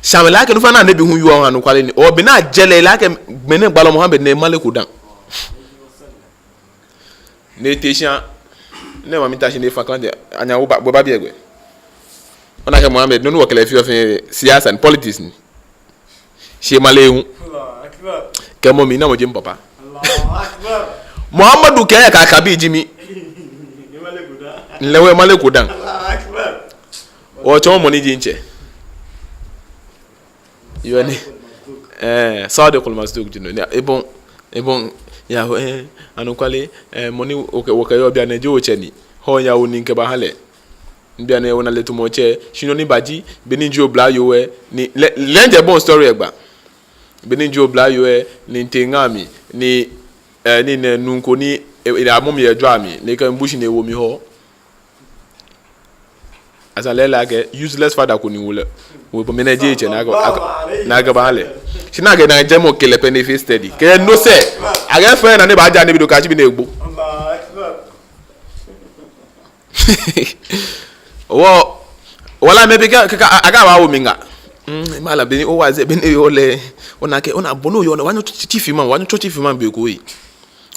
Shi amɛle akɛ nɔ fɛɛ ni Annabi hu yɔɔ anɔkwale ni. Ɔ, be ni ajɛ lɛ, ele akɛ mɛni gbalɔ Muhammad ni emaleko dã. Ni ete shi a, ni mami ta shi ni efa klante, anya wo ba, bo ba bi egbɛ. Ona akɛ Muhammad, nɔ ni wɔkɛ lɛ feɔ fɛɛ, siyasa ni, politics ni. Shi emale hu. Allahu Akbar. Kɛ mɔ mli, namɔ ji mi papa. Allahu Akbar. Muhammadu kɛɛ yaka kabi ji mi. Emaleko dã. Lɛ hu emaleko dã. Allahu Akbar. Otsɔɔ mɔ ni ji ntsɛ. Yoo ni. Eh, Sadiqul Masduq ji no. Ni ebɔi, ebɔi, ya, eh, anɔkwale, eh, mɔ ni okɛ, okɛyɔɔ bianɛ ji otsɛ ni. Hɔ ya wo ni ŋkɛba ha lɛ. Bianɛ ona lɛ tamɔ otsɛ, shi nɔ ni ba ji, be ni ji oblayoo lɛ, ni, lɛ, lɛ ŋjɛ bɔi story lɛ gba. Be ni ji oblayoo lɛ, ni mitee ŋa mli, ni, eh, ni nɛ nuu ko ni, eh, eh, amɔ mi yɛ jwɛi amli, ni ekɛ mi bu shi ni ewo mi hɔ. Esa lɛ ele akɛ useless father ko ni wo lɛ. Wo po mɛni ji etsɛ ni akɛ, akɛ, ni akɛba ha lɛ. Shi ni akɛ na jɛmɔ kɛ lɛ pɛ ni efee steady. Kɛ no sɛɛ, akɛ fɛɛ naa ni ebaaja Annabi do kɛyashi be ni egbo. Wɔ, wala mɛi bi kɛ, kɛ, kɛ, akɛɛ abawo mi ŋa. Mm, malam, be ni owaazi, be ni oyɔɔ lɛ. Ona akɛ, ona bɔ ni oyɔɔ, ona, obaanyɛ otsɔ chief imam, obaanyɛ otsɔ chief imam be ko ee.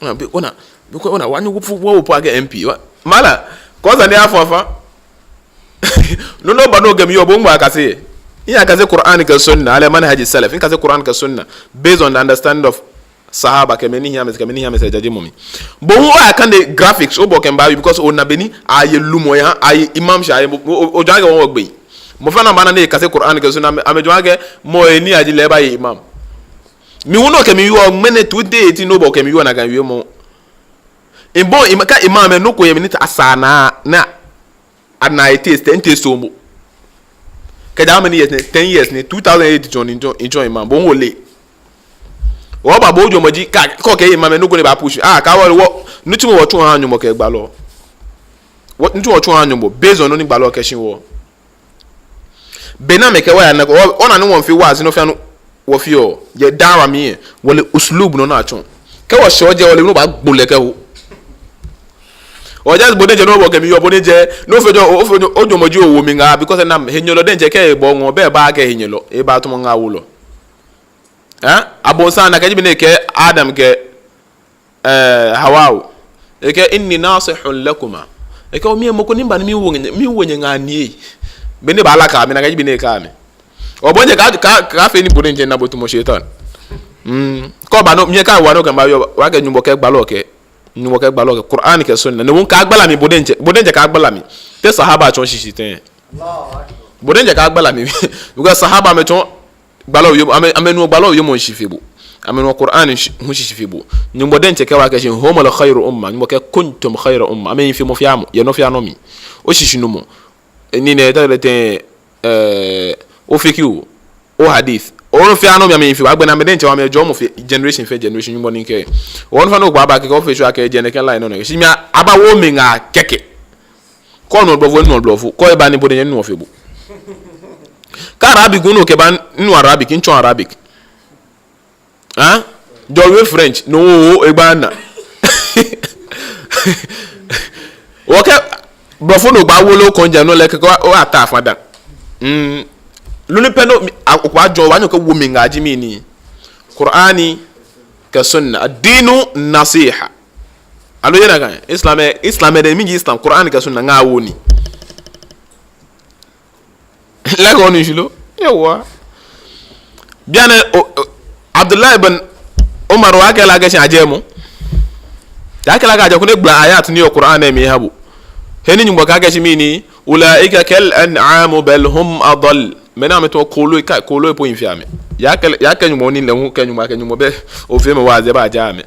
Ona, be, ona, be ko, ona, obaanyɛ owo po, owo po akɛ M P. Wa, malam, kɛ oza ni afɔ afɔ. No, no, ba no game yo, bo ŋmɔ akase. Iyakase Qur'an kɛ sunna, ala manhaji salaf. Ikase Qur'an kɛ sunna based on the understanding of Sahaba, kɛ mɛi ni hiɛ amɛsɛɛ, kɛ mɛi ni hiɛ amɛsɛɛ, jaje mɔ mli. Bo hu oyakane graphics, obɔ kɛ mba, because ona bɔ ni aye lumɔ yɛ, aye imam shi, aye, o, o, ojwɛŋ akɛ wɔŋ wɔgbee. Mɔ fɛɛ ni baana ni ekase Qur'an kɛ sunna, amɛ, amɛjwɛŋ akɛ mɔ ni aji lɛ baaye imam. Mi hu nɔ kɛ mi yo, mɛni two thousand eighteen nɔ bɔ kɛ mi yo nakai wiemɔ. Ebɔi, ima, kɛ imam, nɔ ko yɛ mli ni ta asaa naa, naa. Ana ete, ete, ete so mɔ. Kɛjɛ how many years nɛ? Ten years nɛ, two thousand eight jɔn, jɔn, jɔn imam. Bo hu ole. Oba bo ojwɛŋmɔ ji, kɛ, kɛ okɛɛ imam, nɔ ko ni baa push. Ah, kaawo wɔ, nitsumɔ wɔtsuɔ wɔhaa Nyɔŋmɔ kɛ gbalɔ. Wɔ, nitsumɔ wɔtsuɔ wɔhaa Nyɔŋmɔ, based on nɔ ni gbalɔ kɛɛ shi wɔ. Be ni amɛkɛɛ wɔ ya nɛɛ ko, wɔ, ona ni wɔmiifee waazi nɔ fɛɛ nɔ wɔfeɔ, yɛ da'wa mli lɛ, wɔle uslub nɔ ni atsɔɔ. Kɛ wɔshɛ jɛi wɔle nɔ ni baagbo lɛ kɛho. Ɔ, just bo diɛŋtsɛ nɔ bɔ kɛ mi yo, bo diɛŋtsɛ, nɔ fɛɛ jɔ, o, ofee jɔ, ojwɛŋmɔ ji owo mi ŋa, because nam, henyɛlɔ diɛŋtsɛ kɛ ebɔ ŋɔ, bɛ baakɛɛ henyɛlɔ, ebaatsɔmɔ ŋaawolɔ. Eh? Abonsam nakai ji bɔ ni ekɛɛ Adam kɛ eh, Hawa oo. Ekɛɛ, "Inni nasihun lakuma." Ekɛɛ, "O, mi mɔ ko ni mba ni miwo nyɛ, miwo nyɛ ŋaa ni." Be ni ebaala kɛ mi, nakai ji be ni ekɛɛ mi. Ɔ, bo diɛŋtsɛ ka, ka, kaafee ni bo diɛŋtsɛ na bo tamɔ shaitan. Mm. Kɛ oba nɔ, mi kaawa nɔ kɛ mba yo, wɔkɛɛ Nyɔŋmɔ kɛ gbalɔ kɛɛ. Nyɔŋmɔ kɛ gbalɔ kɛɛ. Qur'an kɛ sunna. Ni wɔŋ kaagbala mi bo diɛŋtsɛ, bo diɛŋtsɛ kaagbala mi. Te sahaba tsɔɔ shishi tɛŋŋ. Bo diɛŋtsɛ kaagbala mi. Because sahaba amɛtsɔɔ gbalɔ wiemɔ, amɛ, amɛnuɔ gbalɔ wiemɔ shishi fe bo. Amɛnuɔ Qur'an shi, hu shishi fe bo. Nyɔŋmɔ diɛŋtsɛ kɛɛ wɔ akɛ shi, "Humul khairu umma." Nyɔŋmɔ kɛɛ, "Kuntum khaira umma." Amɛhi fe mɔ fɛɛ mɔ, yɛ nɔ fɛɛ nɔ mli. Oshishinumɔ. Ni nɛ, ta lɛ tɛŋŋ, eh, o fiqh oo, o hadith. O nɔ fɛɛ nɔ mli amɛhi fe bo. Agbɛnɛ amɛ diɛŋtsɛ amɛjɔɔmɔ fe generation fɛɛ generation, Nyɔŋmɔ ni kɛɛ. O nɔ fɛɛ nɔ ko baaba kɛkɛ, ofee sure akɛ ejɛ nɛkɛ line nɔ nɛkɛ. Shi mi a, abaawo mi ŋa kɛkɛ. Kɛ onuɔ blɔfo, onuɔ blɔfo. Kɛ eba ni bo diɛŋtsɛ onuɔ fe bo. Kɛ Arabic, onuɔ kɛba, onuɔ Arabic, mitsɔɔ Arabic. Hã? Jɔɔ wie French, no wo, wo, egba na. Wɔkɛ blɔfo nɔ gba wolo kɔnja nɔ lɛ kɛkɛ, o, ata afa da. Mm. Luni pɛ nɔ, mi, a, okpa jɔɔ, wa nyɔ kɛ wo mi ŋa ji mi ni. Qur'ani kɛ sunna. Ad-dinu nasiha. Aloo yɛ nakai, Islam lɛ, Islam lɛ diɛŋtsɛ mɛni ji Islam, Qur'an kɛ sunna ŋaawoo ni. Like onu shishi lo? Yawwa. Bianɛ, o, o, Abdullahi bin Umar wa kɛɛ lɛ akɛ shi ajɛɛɛ mɔ. Ya kɛɛ lɛ akɛ ajɛɛɛ koni egbala ayat ni yɔɔ Qur'an lɛ mli eha bo. He ni Nyɔŋmɔ kɛɛ akɛ shi mɛni, ulaika kal an'am bal hum adall. Mɛi nɛɛ amɛtamɔ kooloi, kai, kooloi po hi fe amɛ. Ya kɛɛ, ya kɛɛ Nyɔŋmɔ ni lɛ hu kɛɛ Nyɔŋmɔ akɛ Nyɔŋmɔ bɛ, ofee amɛ waazi, ebaajaa amɛ.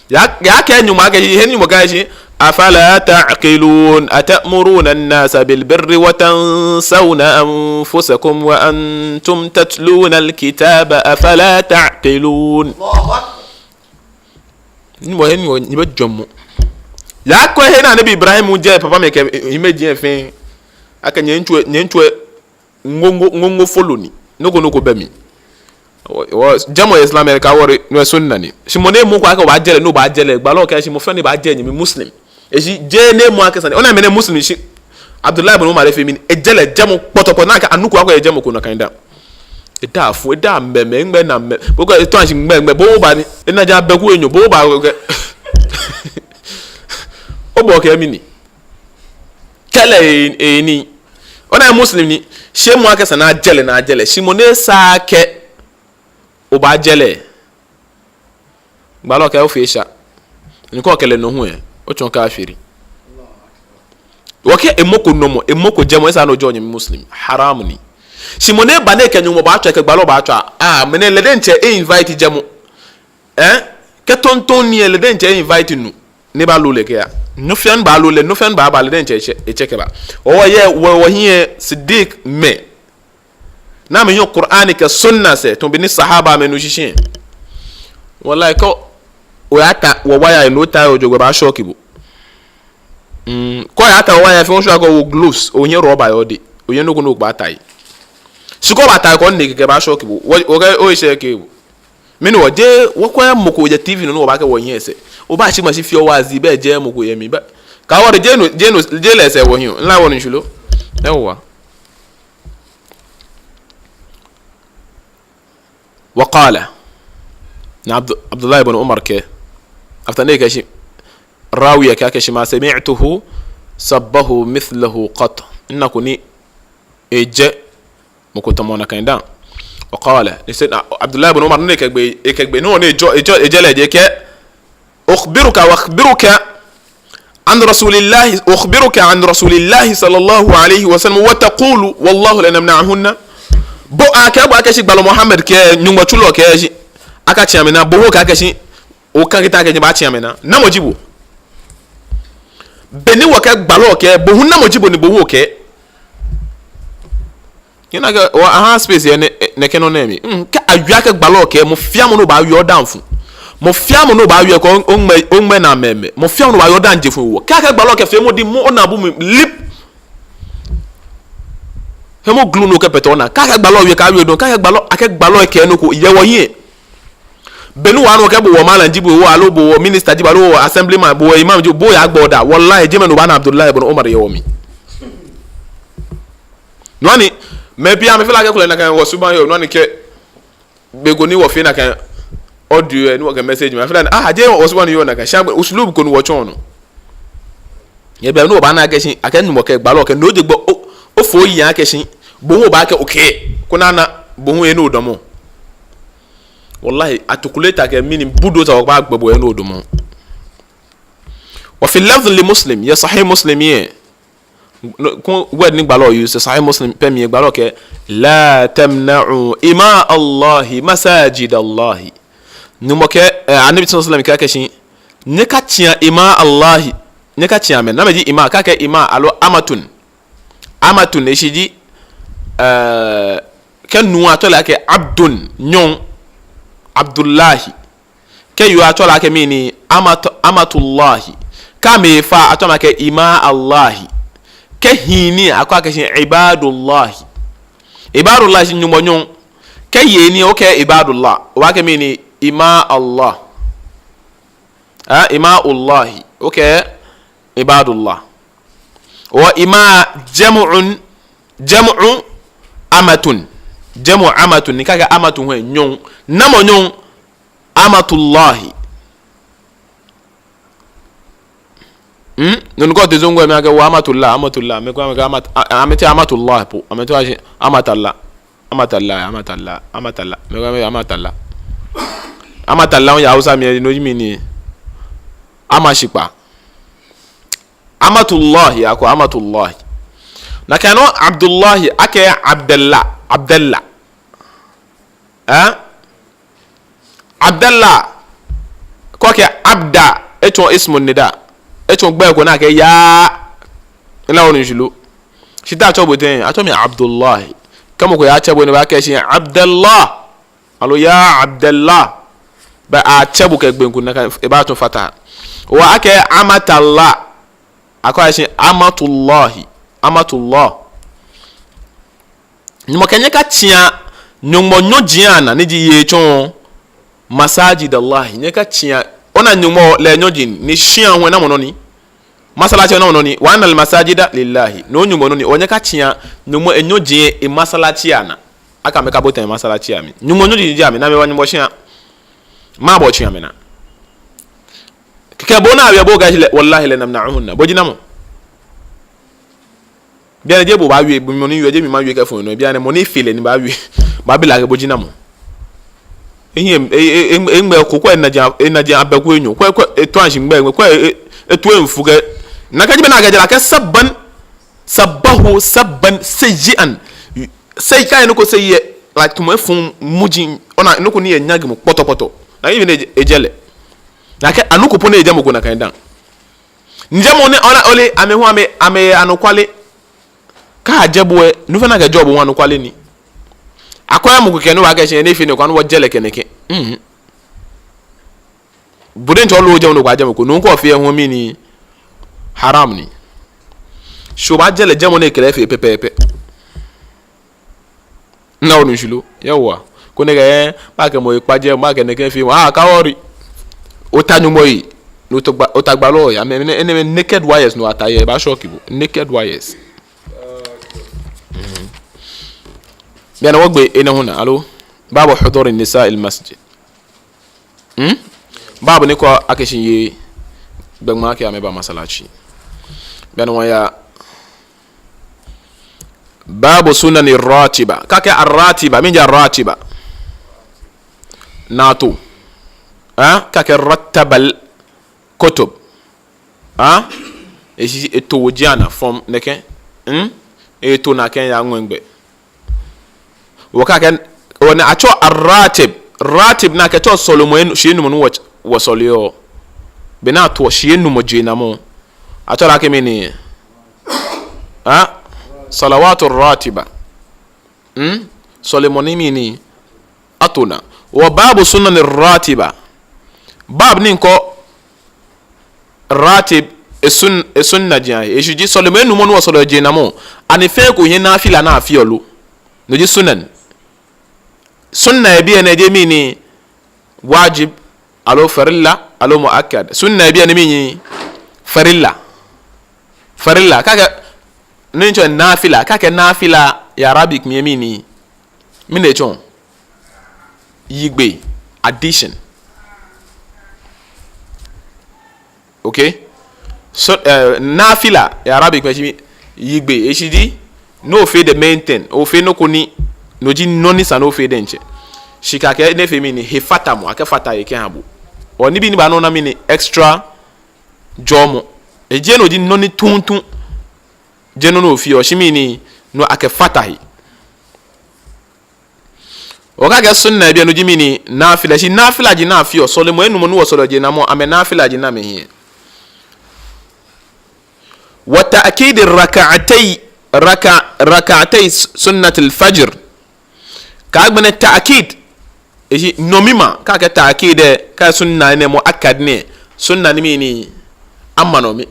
Ya, ya kɛɛ Nyɔŋmɔ akɛ shi, he ni Nyɔŋmɔ kɛɛ shi, afala ta'qilun, atamuruna an-nasa bil birri wa tansawna anfusakum wa antum tatluna al-kitaba, afala ta'qilun. Nyɔŋmɔ, he ni Nyɔŋmɔ, nyɛbɛ jwɛŋmɔ. Ya kɛɛ he ni Anabi Ibrahim jɛ papa mɛi kɛ, imagine fɛɛ. Akɛ nyɛŋtsɔ, nyɛŋtsɔ ŋoŋo, ŋoŋo folo ni. Nɔ ko nɔ ko bɛ mli. Wɔ, wɔ, jɛmɔ Islam lɛ kɛ wɔ lɛ, no sunna ni. Shi mɔ ni mɔ ko akɛ obaajɛ lɛ, ni obaajɛ lɛ, gbalɔ kɛɛ shi mɔ fɛɛ ni baajɛ nyɛmi Muslim. Eshi jeee ni mɔ akɛ sane. Ona mɛni Muslim shi. Abdullahi bin Umar efee mɛni, ejɛ lɛ jɛmɔ kpɔtɔkpɔtɔ nakai anuku akɛ ejɛmɔ ko nakai dã. Eda fu, eda mɛmɛ, ŋmɛ na mɛ. Boko etɔ ashi ŋmɛ, ŋmɛ, bo oba ni. Ena ja bɛ ku enyo, bo oba kɛ. Obɔ kɛ mɛni. Kɛlɛ e, e ni. Ona Muslim ni, shi mɔ akɛ esa ni ajɛ lɛ ni ajɛ lɛ. Shi mɔ ni sa akɛ obaajɛ lɛ. Gbalɔ kɛɛ ofee sha. Ni kɛ okɛ lɛ nɔ hu lɛ, otsɔ kafiri. Wɔkɛɛ emɔ ko nɔmɔ, emɔ ko jɛmɔ, esa ni ojɛ onyɛmi Muslim. Haram ni. Shi mɔ ni ba ni ekɛ Nyɔŋmɔ baatswa, ekɛ gbalɔ baatswa. Ah, mɛni lɛ diɛŋtsɛ e-invite jɛmɔ. Eh? Kɛ tɔŋtɔŋ ni lɛ diɛŋtsɛ e-invite nu. Ni baalo lɛ kɛya. Nɔ fɛɛ ni baalo lɛ, nɔ fɛɛ ni baaba lɛ diɛŋtsɛ etsɛ, etsɛ kɛba. Ɔɔ yɛ, wɔ, wɔhiɛ Siddiq mɛi. Ni amɛyɔɔ Qur'an kɛ sunna sɛɛ, tamɔ bɔ ni sahaba mɛi nu shishi. Wallahi kɛ oyata wɔ waya lɛ ni ota yɛ jogbaŋŋ ebaa-shock bo. Mm, kɛ oyata wɔ waya fɛɛ, oshwa kɛ o-gloves, ohiɛ rɔba yɛ odɛŋ, ohiɛ nɔ ko nɔ ko baata he. Shi kɛ obaata he koni okɛɛ ebaa-shock bo. Wɔ, okɛɛ oshɛ kɛ bo. Mɛni wɔjɛ, wɔkwɛ mɔ ko yɛ T V nɔ ni wɔbaakɛɛ wɔhiɛ sɛɛ. Obaashi mashi fioo waazi bɛ jɛ mɔ ko yɛ mli bɛ. Kɛ wɔ lɛ jɛ no, jɛ no, jɛ lɛ sɛɛ wɔhiɛ. Nla wɔ ni shwilo. Yawwa. Wa qala. Ni Abdu-, Abdullahi ibn Umar kɛɛ. After ni ekɛɛ shi. Rawi lɛ kɛɛ akɛ shi ma sami'tuhu sabbahu mithlahu qat. Minako ni ejɛ mɔ ko tamɔ nakai dã. Wa qala, ni Sayyidina Abdullahi ibn Umar ni ekɛgbe, ekɛgbe, no ni ejɔ, ejɔ, ejɛ lɛ jɛ kɛ, ukhbiruka wa ukhbiruka an Rasulillahi, ukhbiruka an Rasulillahi sallallahu alayhi wa sallam wa taqulu, wallahu lanamna'ahunna. Bo akɛɛ bo akɛ shi gbalɔ Muhammad kɛɛ, Nyɔŋmɔ tsulɔ kɛɛ shi, akatsĩ amɛnaa, bo hu okɛɛ akɛ shi, okã kita akɛ nyɛbatsĩ amɛnaa. Namɔ ji bo? Beni wɔkɛɛ gbalɔ kɛɛ, bo hu namɔ ji bo ni bo hu okɛɛ? Kɛ nakai, wɔ aha space yɛ nɛ, nɛkɛ nɔ nɛɛ mli. Mm, kɛ awie akɛ gbalɔ kɛɛ, mɔ fɛɛ mɔ ni baawie odaŋ fu. Mɔ fɛɛ mɔ ni baawie kɛ o, oŋmɛ, oŋmɛ naa mɛmɛ. Mɔ fɛɛ mɔ ni baawie odaŋ je fu wɔ. Kɛ akɛɛ gbalɔ kɛɛ fee mɔ di mɔ ona bu mli lip. He mɔ glu nɔ kɛ pɛtɛ ona. Kɛ akɛɛ gbalɔ wie kɛ awie dɔŋŋ. Kɛ akɛɛ gbalɔ, akɛɛ gbalɔ kɛɛ nɔ ko yɛ wɔhiɛ. Beni wɔnu akɛ bo wɔ malam ji bo, aloo bo wɔ minister ji bo, aloo wɔ assemblyman, bo wɔ imam ji bo, bo yaagba odaa. Wallahi, jɛmɛ ni obaana Abdullahi ibn Umar yɛ wɔmli. No hewɔ ni, mɛi pii amɛfee lɛ akɛ kulɛ nakai wɔsubaŋ yɔɔ, no hewɔ ni kɛ, be ko ni wɔfee nakai audio lɛ, ni wɔkɛ message ma, afee lɛ, ah, jeee wɔsubaŋ ni yɔɔ nakai, shi agbɛnɛ uslub ko ni wɔtsɔɔ nɔ. Yɛ be ni obaana akɛ shi, akɛ Nyɔŋmɔ kɛɛ, gbalɔ kɛɛ, no ji bo, o, ofo oyi akɛ shi, bo hu obaakɛɛ, okay, koni ana, bo hu he ni odamɔ. Wallahi, articulator kɛ mɛni bulldozer wɔbaagbɛ bo he ni odamɔ. Wa fi lafdhin li Muslim, yɛ Sahih Muslim lɛ. No, kɛ word ni gbalɔ use, Sahih Muslim pɛ mli lɛ gbalɔ kɛɛ, la tamna'u ima Allahi masajid Allahi. Nyɔŋmɔ kɛɛ, eh, Anabi sallallahu alayhi wa sallam kɛɛ akɛ shi, nyɛkatsĩa ima Allahi, nyɛkatsĩa amɛ. Namɛi ji ima, kɛ akɛɛ ima, aloo amatun. Amatun, eshishi ji, eh, kɛ nuu atsɛɔ lɛ akɛ abdun, nyɔŋ, Abdullahi. Kɛ yoo atsɛɔ lɛ akɛ mɛni, amat-, amatullahi. Kɛ amɛfa atsɛɔ amɛ akɛ ima Allahi. Kɛ hii ni akɛɔ akɛ shi ibadullahi. Ibadullahi shi Nyɔŋmɔ nyɔŋ. Kɛ yei ni okɛɛ ibadullah, obaakɛɛ mɛni, ima Allah. Ah, ima Allahi. Okɛɛ ibadullah. Wa ima jam'un, jam'u amatun. Jam'u amatun, ni kɛ akɛɛ amatun hu nyɔŋ. Namɔ nyɔŋ? Amatullahi. Hmm? Nɔ ni kɛ otee Zongo mli akɛɛ wɔ amatullah, amatullah. Mɛi komɛi akɛɛ amat-, a-, a-, amɛteŋ amatullah po. Amɛteŋ ashi amatalla. Amatalla, amatalla, amatalla. Mɛi komɛi amatalla. Amatallah yɛ Hausa mli, no ji mɛni? Ama shikpa. Amatullahi, akɛɔ Amatullahi. Nakai nɔŋŋ Abdullahi, akɛɛ Abdallah, Abdallah. Ɛɛ? Abdallah. Kɛ okɛɛ Abda, etsɔɔ ismun nida. Etsɔɔ gbɛi ko ni akɛɛ yaa. Ila wani shilo. Shi te atsɛɔ bo tɛŋŋ, atsɛɔ mi Abdullahi. Kɛ mɔ ko yaatsɛ bo ni ebaakɛɛ shi Abdallah. Aloo yaa Abdallah. Bɛ atsɛ bo kɛ gbɛi ko ni akɛɛ, ebaatsɔ fataha. Wa akɛɛ Amatallah. Akɛɔ shi Amatullahi. Amatullah. Nyɔŋmɔ kɛɛ nyɛkatsĩa Nyɔŋmɔ nyɔji anaa ni ji yei tsɔ. Masajid Allah. Nyɛkatsĩa. Ona Nyɔŋmɔ lɛ nyɔji ni shĩa hu namɔ nɔ ni? Masalachi namɔ nɔ ni? Wa annal masajida lillahi. No Nyɔŋmɔ nɔ ni. Onyɛkatsĩa Nyɔŋmɔ enyɔji emasalachi anaa. Akɛ amɛkabote emasalachi amli. Nyɔŋmɔ nyɔji ji amɛ, namɛi wa Nyɔŋmɔ shĩa? Mɛɛba otsĩa amɛnaa? Kɛkɛ bo ona awie bo gashi lɛ, wallahi lanamna'uhunna. Bo ji namɔ? Bianɛ jeee bo baawie, bo mɔ ni wie, jeee mi mawie kɛfo no. Bianɛ mɔ ni fe lɛ ni baawie. Baabi lɛ akɛ bo ji namɔ. Ehiɛ, e, e, e, eŋmɛ ko, kwɛ enaji, enaji abɛku enyɔ. Kwɛ, kwɛ, eto ashi ŋmɛ, kwɛ, e, e, eto emfu kɛ. Nakai ji bɛ nakai jara kɛ sabban, sabbahu, sabban, sayyi'an. Sai kai nɔ ko sai yɛ, like, tamɔ efɔŋ muji, ona, nɔ ko ni yɛ nyagi mɔ kpɔtɔkpɔtɔ. Nakai ji bɛ ni ejɛ, ejɛ lɛ. Nakai, anɔ ko po ni ejɛ mɔ ko nakai dã. Njɛ mɔ ni, ona, ole, amɛ hu amɛ, amɛ anɔkwale. Kɛ ajɛ bo lɛ, nɔ fɛɛ nɔ ni akɛjɛɔ bo hu anɔkwale ni. Akɔya mɔ ko kɛ no baakɛɛ shi ni efee nɔ ko, ani wɔjɛ lɛ kɛ nɛkɛ. Mhm. Bo diɛŋtsɛ ole ojɛɛɛ nɔ ko, ajɛ mɔ ko, nɔ ko ofee hu mɛni? Haram ni. Shi obaajɛ lɛ jɛmɔ ni ekɛ lɛ fee pɛpɛɛpɛ. Ina wani shilo. Yawwa. Koni ekɛɛ, eh, baakɛ mɔ ekpa jɛmɔ, baakɛ nɛkɛ fee mɔ. Ah, ka worry. Ota Nyɔŋmɔ yi. No ota gba, ota gbalɔ yi. Amɛ, enɛɛmɛi naked wires no ata yɛ, ebaa shock bo. Naked wires. Mhm. Bianɛ wɔgbe enɛ hu naa, aloo? Babu huduri nisa'il masjid. Hmm? Babu ni kɔɔ akɛ shi yei gbɛ ŋmaa akɛ amɛba masalachi. Bianɛ wɔya. Babu sunani ratiba. Kɛ akɛɛ arratiba, mɛni ji arratiba? Naatoo. Ha? Kɛ akɛɛ rattabal kutub. Ha? Eshi eto woji anaa from nɛkɛ. Hmm? Eto nakai yaŋɔ gbɛ. Wɔkɛɛ akɛ, wɔnaa atsɛɔ arratib. Ratib ni akɛtsɛɔ sɔlemɔ enu-, shii enumɔ ni wɔ, wɔsɔleɔ. Be ni atoɔ shii enumɔ jenamɔ. Atsɛɔ lɛ akɛ mɛni? Ha? Salawatu ratiba. Hmm? Sɔlemɔ ni mɛni? Ato naa. Wa babu sunani ratiba. Bab ni kɔɔ ratib esun-, esunna ji ahe. Eshi ji sɔlemɔ enumɔ ni wɔsɔleɔ jenamɔ. Ani fɛɛ ko hiɛ nafila ni afeɔ lo? No ji sunan. Sunna yɛ biɛ nɛɛ jeee mɛni? Wajib, aloo farilla, aloo muakkad. Sunna yɛ biɛ nɛɛ mɛni? Farilla. Farilla. Kɛ akɛɛ, ni atsɛɔ nafila. Kɛ akɛɛ nafila yɛ Arabic mli lɛ mɛni? Mɛni etsɔɔ? Yigbee, addition. Okay? So, eh, nafila, yɛ Arabic mli lɛ, yigbee, eshi ji, ni ofee the main thing, ofee nɔ ko ni, no ji nɔ ni sa ni ofee diɛŋtsɛ. Shi kɛ akɛɛ ni efee mɛni? Hefatamɔ, akɛfata he kɛha bo. Ɔ, nibii ni baa nɔ ni mɛni? Extra jɔɔmɔ. Ejeee no ji nɔ ni tuuntu. Jeee nɔ ni ofeɔ, shi mɛni? No akɛfata he. Okɛɛ akɛ sunna yɛ biɛ no ji mɛni? Nafila. Shi nafila ji nɔ ni afeɔ. Sɔlemɔi enumɔ ni wɔsɔleɔ jenamɔ, amɛ nafila ji nɔ ni amɛhiɛ. Wa ta'kidi rak'atay, raka-, rak'atay s-, sunnatil fajr. Kɛ agbɛnɛ ta'kid. Eji nɔmimaa, kɛ akɛɛ ta'kid lɛ, kɛ sunna ni muakkad ni. Sunna ni mɛni? Ama nɔmi.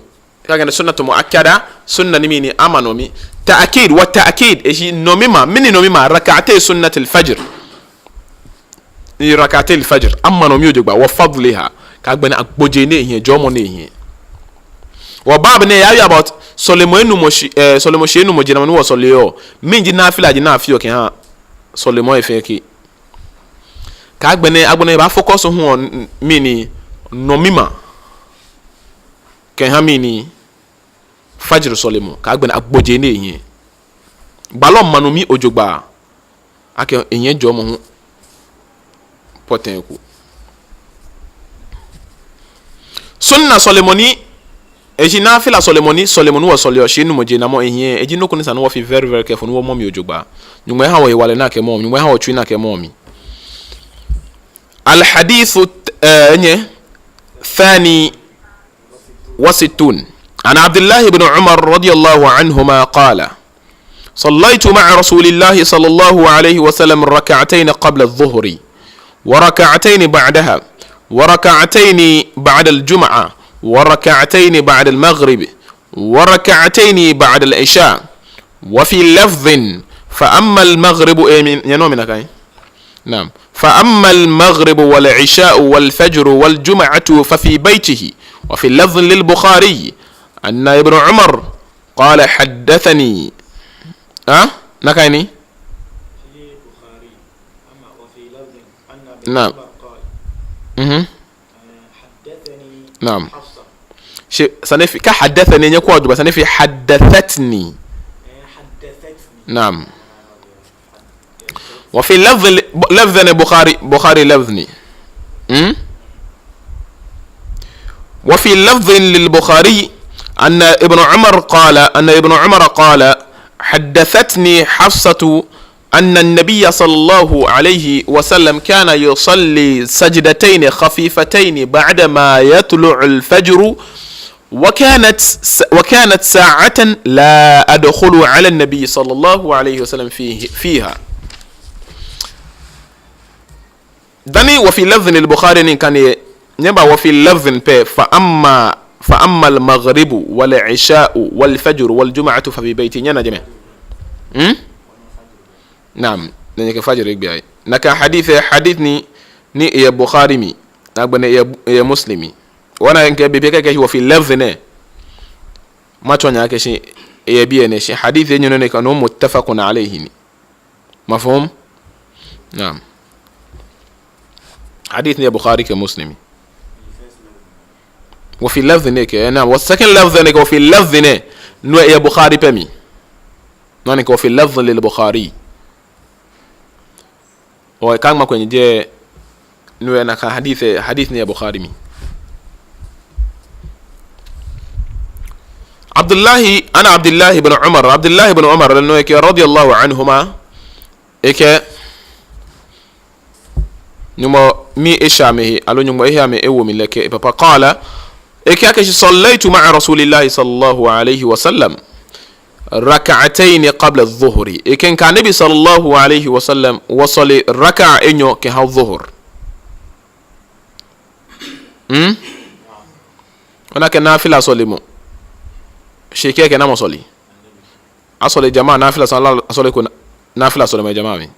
Kɛ akɛɛ sunnatu muakkada, sunna ni mɛni? Ama nɔmi. Ta'kid, wa ta'kid, eji nɔmimaa, mɛni nɔmimaa? Rak'atay sunnatil fajr. Ni rak'atay al-fajr, ama nɔmi jogbaŋŋ, wa fadliha, kɛ agbɛnɛ agbojee ni ehiɛ, jɔɔmɔ ni ehiɛ. Wa bab nɛɛ, eyawie about sɔlemɔ enumɔ shii, eh, sɔlemɔ shii enumɔ jenamɔ ni wɔsɔleɔ, mɛni ji nafila ji nɔ ni afeɔ kɛha sɔlemɔi fɛɛ kɛ. Kɛ agbɛnɛ, agbɛnɛ ebaa focus hu on mɛni? Nɔmimaa. Kɛha mɛni? Fajr sɔlemɔ, kɛ agbɛnɛ agbojee ni ehiɛ. Gbalɔ ma nɔmi jogbaŋŋ, akɛ ehiɛ jɔɔmɔ hu pɔtɛɛ ko. Sunna sɔlemɔ ni, eji nafila sɔlemɔ ni, sɔlemɔ ni wɔsɔleɔ shii enumɔ jenamɔ ehiɛ, eji nɔ ko ni sa ni wɔfee very, very careful ni wɔmɔ mli jogbaŋŋ. Nyɔŋmɔ aha wɔ hewalɛ ni akɛmɔ mli, Nyɔŋmɔ aha wɔ tsui ni akɛmɔ mli. الحديث الثاني والستون. عن عبد الله بن عمر رضي الله عنهما قال: صليت مع رسول الله صلى الله عليه وسلم ركعتين قبل الظهر، وركعتين بعدها، وركعتين بعد الجمعة، وركعتين بعد المغرب، وركعتين بعد العشاء، وفي لفظ: فأما المغرب، eh, mi, nyɛnu mi nakai? نعم. فأما المغرب والعشاء والفجر والجمعة ففي بيته. وفي لفظ للبخاري أن ابن عمر قال: حدثني. Ah? Nakai ni? نعم. Mhm. نعم. Shi, sane fi, ka haddathani, nyɛkwɛa jogbaŋŋ, sane fi haddathatni. نعم. وفي لفظ، لفظ البخاري، Bukhari lafzi ni. Hmm? وفي لفظ للبخاري أن ابن عمر قال، أن ابن عمر قال: حدثتني حفصة أن النبي صلى الله عليه وسلم كان يصلي سجدتين خفيفتين بعدما يطلع الفجر، وكانت س-، وكانت ساعة لا أدخل على النبي صلى الله عليه وسلم فيه، فيها. Dani وفي لفظ للبخاري ni kane, nyɛba وفي لفظ pɛ, فأما، فأما المغرب والعشاء والفجر والجمعة ففي بيتي. Nyɛna jɛmɛ? Hmm? Naam, ni nyɛkɛ fajr egbe ai. Nakai hadith, eh, hadith ni, ni eyɛ Bukhari mli, agbɛnɛ eyɛ, eyɛ Muslim mli. Wɔna akɛ bei pii akɛɛ akɛ shi وفي لفظ nɛɛ, matsɔɔ nyɛ akɛ shi eyɛ biɛ nɛɛ, shi hadith enyɔ nɔ ni kã nɔ, متفق عليه ni. مفهوم؟ نعم. Hadith ni yɛ Bukhari kɛ Muslim. وفي لفظ ni kɛ, naam, wɔ second lafz ni kɛ, وفي لفظ nɛɛ, no yɛ Bukhari pɛ mli. No ni kɛ وفي لفظ للبخاري. O, kã ŋma kwɛ nyɛ jɛi, no yɛ nakai hadith, hadith ni yɛ Bukhari mli. Abdullahi, عن عبد الله بن عمر, Abdullahi bin Umar, no ekɛɛ, رضي الله عنهما, ekɛɛ, Nyɔŋmɔ mii eshɛ amɛhe, aloo Nyɔŋmɔ ehe amɛ ewo mli lɛ, ekɛɛ epapa, قال, ekɛɛ akɛ shi, صليت مع رسول الله صلى الله عليه وسلم ركعتين قبل الظهر. Ekɛɛ mikɛ Annabi صلى الله عليه وسلم wɔsɔle raka enyɔ kɛha Zuhr. Hmm? Ona akɛ nafila sɔlemɔ. Shi ekɛɛ akɛ namɔ sɔle? Asɔle jamaa nafila sɔle, asɔle ko na-, nafila sɔlemɔ jamaa mli.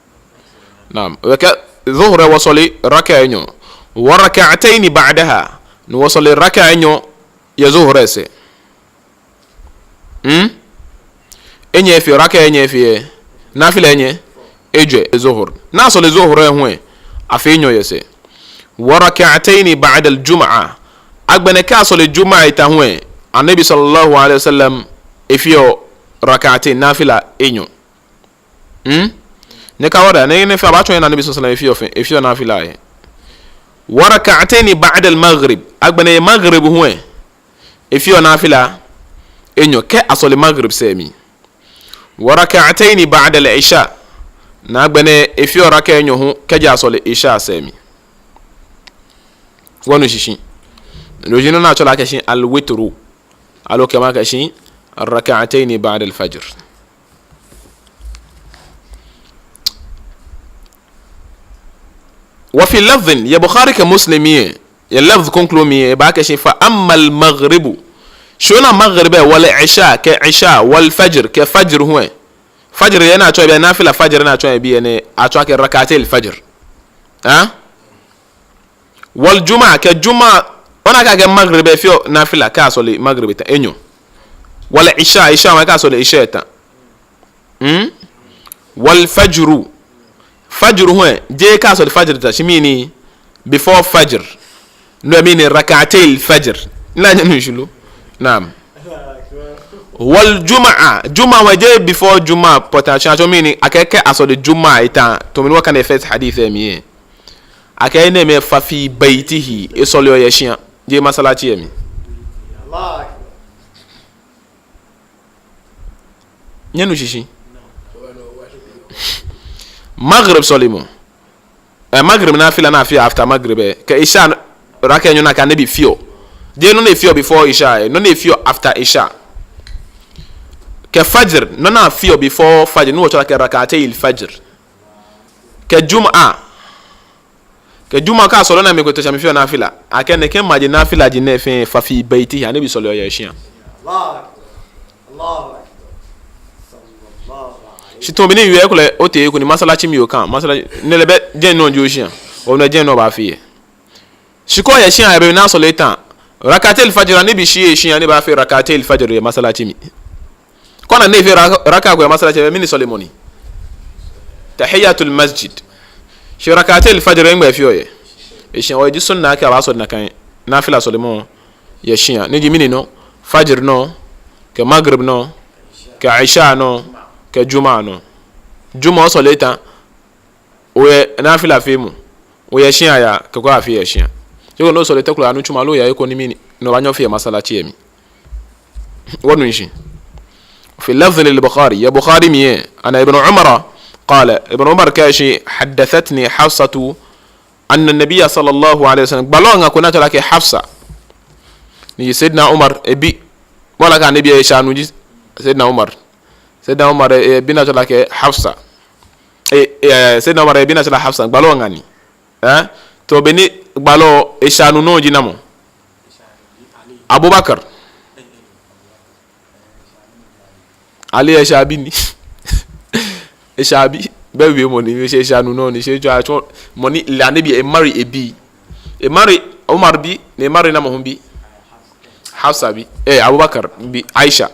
Naam. Ekɛɛ Zuhr wɔsɔle raka enyɔ. وركعتين بعدها. Ni wɔsɔle raka enyɔ yɛ Zuhr sɛɛ. Hmm? Enyɛ efeɔ, raka enyɛ efeɔ, nafila enyɛ ejwɛ, Zuhr. Ni asɔle Zuhr hu lɛ, afee enyɔ yɛ sɛɛ. وركعتين بعد الجمعة. Agbɛnɛ kɛ asɔle Juma eta hu lɛ, Annabi صلى الله عليه وسلم efeɔ ركعتين, nafila enyɔ. Hmm? Nyɛkawada, ni, ni fɛɛ abaatsɔɔ nyɛ ni Annabi صلى الله عليه وسلم efeɔ fɛɛ, efeɔ nafila lɛ. وركعتين بعد المغرب. Agbɛnɛ Maghrib hu lɛ, efeɔ nafila enyɔ kɛ asɔle Maghrib sɛɛ mli. وركعتين بعد العشاء. Ni agbɛnɛ efeɔ raka enyɔ hu kɛjɛ asɔle Isha sɛɛ mli. Wɔnu shishi. No ji nɔ ni atsɛɔ lɛ akɛ shi الوتر. Aloo kɛ makɛɛ akɛ shi ركعتين بعد الفجر. وفي لفظ, yɛ Bukhari kɛ Muslim lɛ, yɛ lafz kroko mli lɛ, eba akɛ shi فأما المغرب. Shi ona Maghrib lɛ, والعشاء, kɛ Isha, والفجر, kɛ Fajr hu lɛ. Fajr lɛ ni atsɔɔ biɛ, nafila Fajr ni atsɔɔ biɛ nɛɛ, atsɛɔ akɛ ركعتي الفجر. Ha? والجمعة, kɛ Juma, ona akɛ Maghrib lɛ efeɔ nafila kɛ asɔle Maghrib eta, enyɔ. والعشاء, Isha hu kɛ asɔle Isha eta. Hmm? والفجر. Fajr hu lɛ, jeee kɛ asɔle Fajr eta, shi mɛni? Before Fajr. No mɛni? ركعتي الفجر. Ni nyɛnu shishi lo? Naam. والجمعة. Juma hu lɛ jeee before Juma, but atsɔɔ, atsɔɔ mɛni? Akɛɛ kɛ asɔle Juma eta. Tamɔ bɔ ni wɔkane first hadith lɛ mli lɛ. Akɛɛ enɛɛmɛi ففي بيته, esɔleɔ yɛ shia. jeee masalachi lɛ mli. Nyɛnu shishi? Maghrib sɔlemɔ. Eh, Maghrib nafila ni afeɔ after Maghrib lɛ. Kɛ Isha raka enyɔ ni akɛ Annabi feɔ. Jeee nɔ ni efeɔ before Isha lɛ, nɔ ni efeɔ after Isha. Kɛ Fajr, nɔ ni afeɔ before Fajr, ni wɔtsɛɔ lɛ akɛ rak'atayil Fajr. Kɛ Jumu'ah. Kɛ Jumu'ah kɛ asɔleɔ ni amɛkɛ tɔ sha amɛfeɔ nafila. Akɛ nɛkɛ maji nafilaji nɛɛ fɛɛ fa fi baytihi, Annabi sɔleɔ yɛ eshia. Shi tamɔ bɔ ni miwie lɛ kulɛ otee he ko ni masalachi mli okã, masalachi, ni lɛ bɛ jɛmɛ nɔŋŋ ji oshia. Onu, jɛmɛ nɔŋŋ obaafee yɛ. Shi kɛ oyɛ shia yɛ be ni asɔleɔ etã. Rak'atayil Fajr, Annabi shi yɛ eshia ni ebaafee rak'atayil Fajr yɛ masalachi mli. Kɛ ona ni efee ra-, raka ko yɛ masalachi lɛ, mɛni sɔlemɔ ni? Tahiyatul Masjid. Shi rak'atayil Fajr lɛ nɛgbɛ efeɔ yɛ? Eshia. Hewɔ eji sunna akɛ abaasɔle nakai nafila sɔlemɔ yɛ shia. Ni ji mɛni nɔ? Fajr nɔ, kɛ Maghrib nɔ, kɛ Isha nɔ, kɛ Jumu'ah nɔ. Jumu'ah osɔle etã, oyɛ nafila feemɔ, oyɛ shia oya, kɛkɛ oyafee yɛ shia. Shi kɛ ona osɔle tɛ kulɛ anu tsuma loo oya he ko ni mɛni, no obaanyɛ ofee yɛ masalachi lɛ mli. Wɔnu shishi? Fi lafdhin lil Bukhari, yɛ Bukhari mli lɛ, anna Ibn Umar qala, Ibn Umar kɛɛ akɛshi, haddathatni Hafsatu anna Nabiyya sallallahu alayhi wa sallam, gbalɔ ŋa ko ni atsɛɔ lɛ akɛ Hafsa, ni ji Sayyidina Umar ebi, bɔ ni akɛ Annabi lɛ eshaanuu ji Sayyidina Umar. Sayyidina Umar, eh, ebi ni atsɛɔ lɛ akɛ Hafsa. Eh, eh, Sayyidina Umar ebi ni atsɛɔ lɛ Hafsa, gbalɔ ŋa ni. Eh? To, beni gbalɔ eshaanuu nɔ ji namɔ? Abubakar. Ali eshabi ni. Eshabi. Bɛ wiemɔ ni, eshaanuu nɔ ni, shi etsɔ, atsɔ, mɔ ni lɛ Annabi emarry ebi. Emarry Umar bi, ni emarry namɔ hu bi? Hafsa bi. Eh, Abubakar bi, Aisha.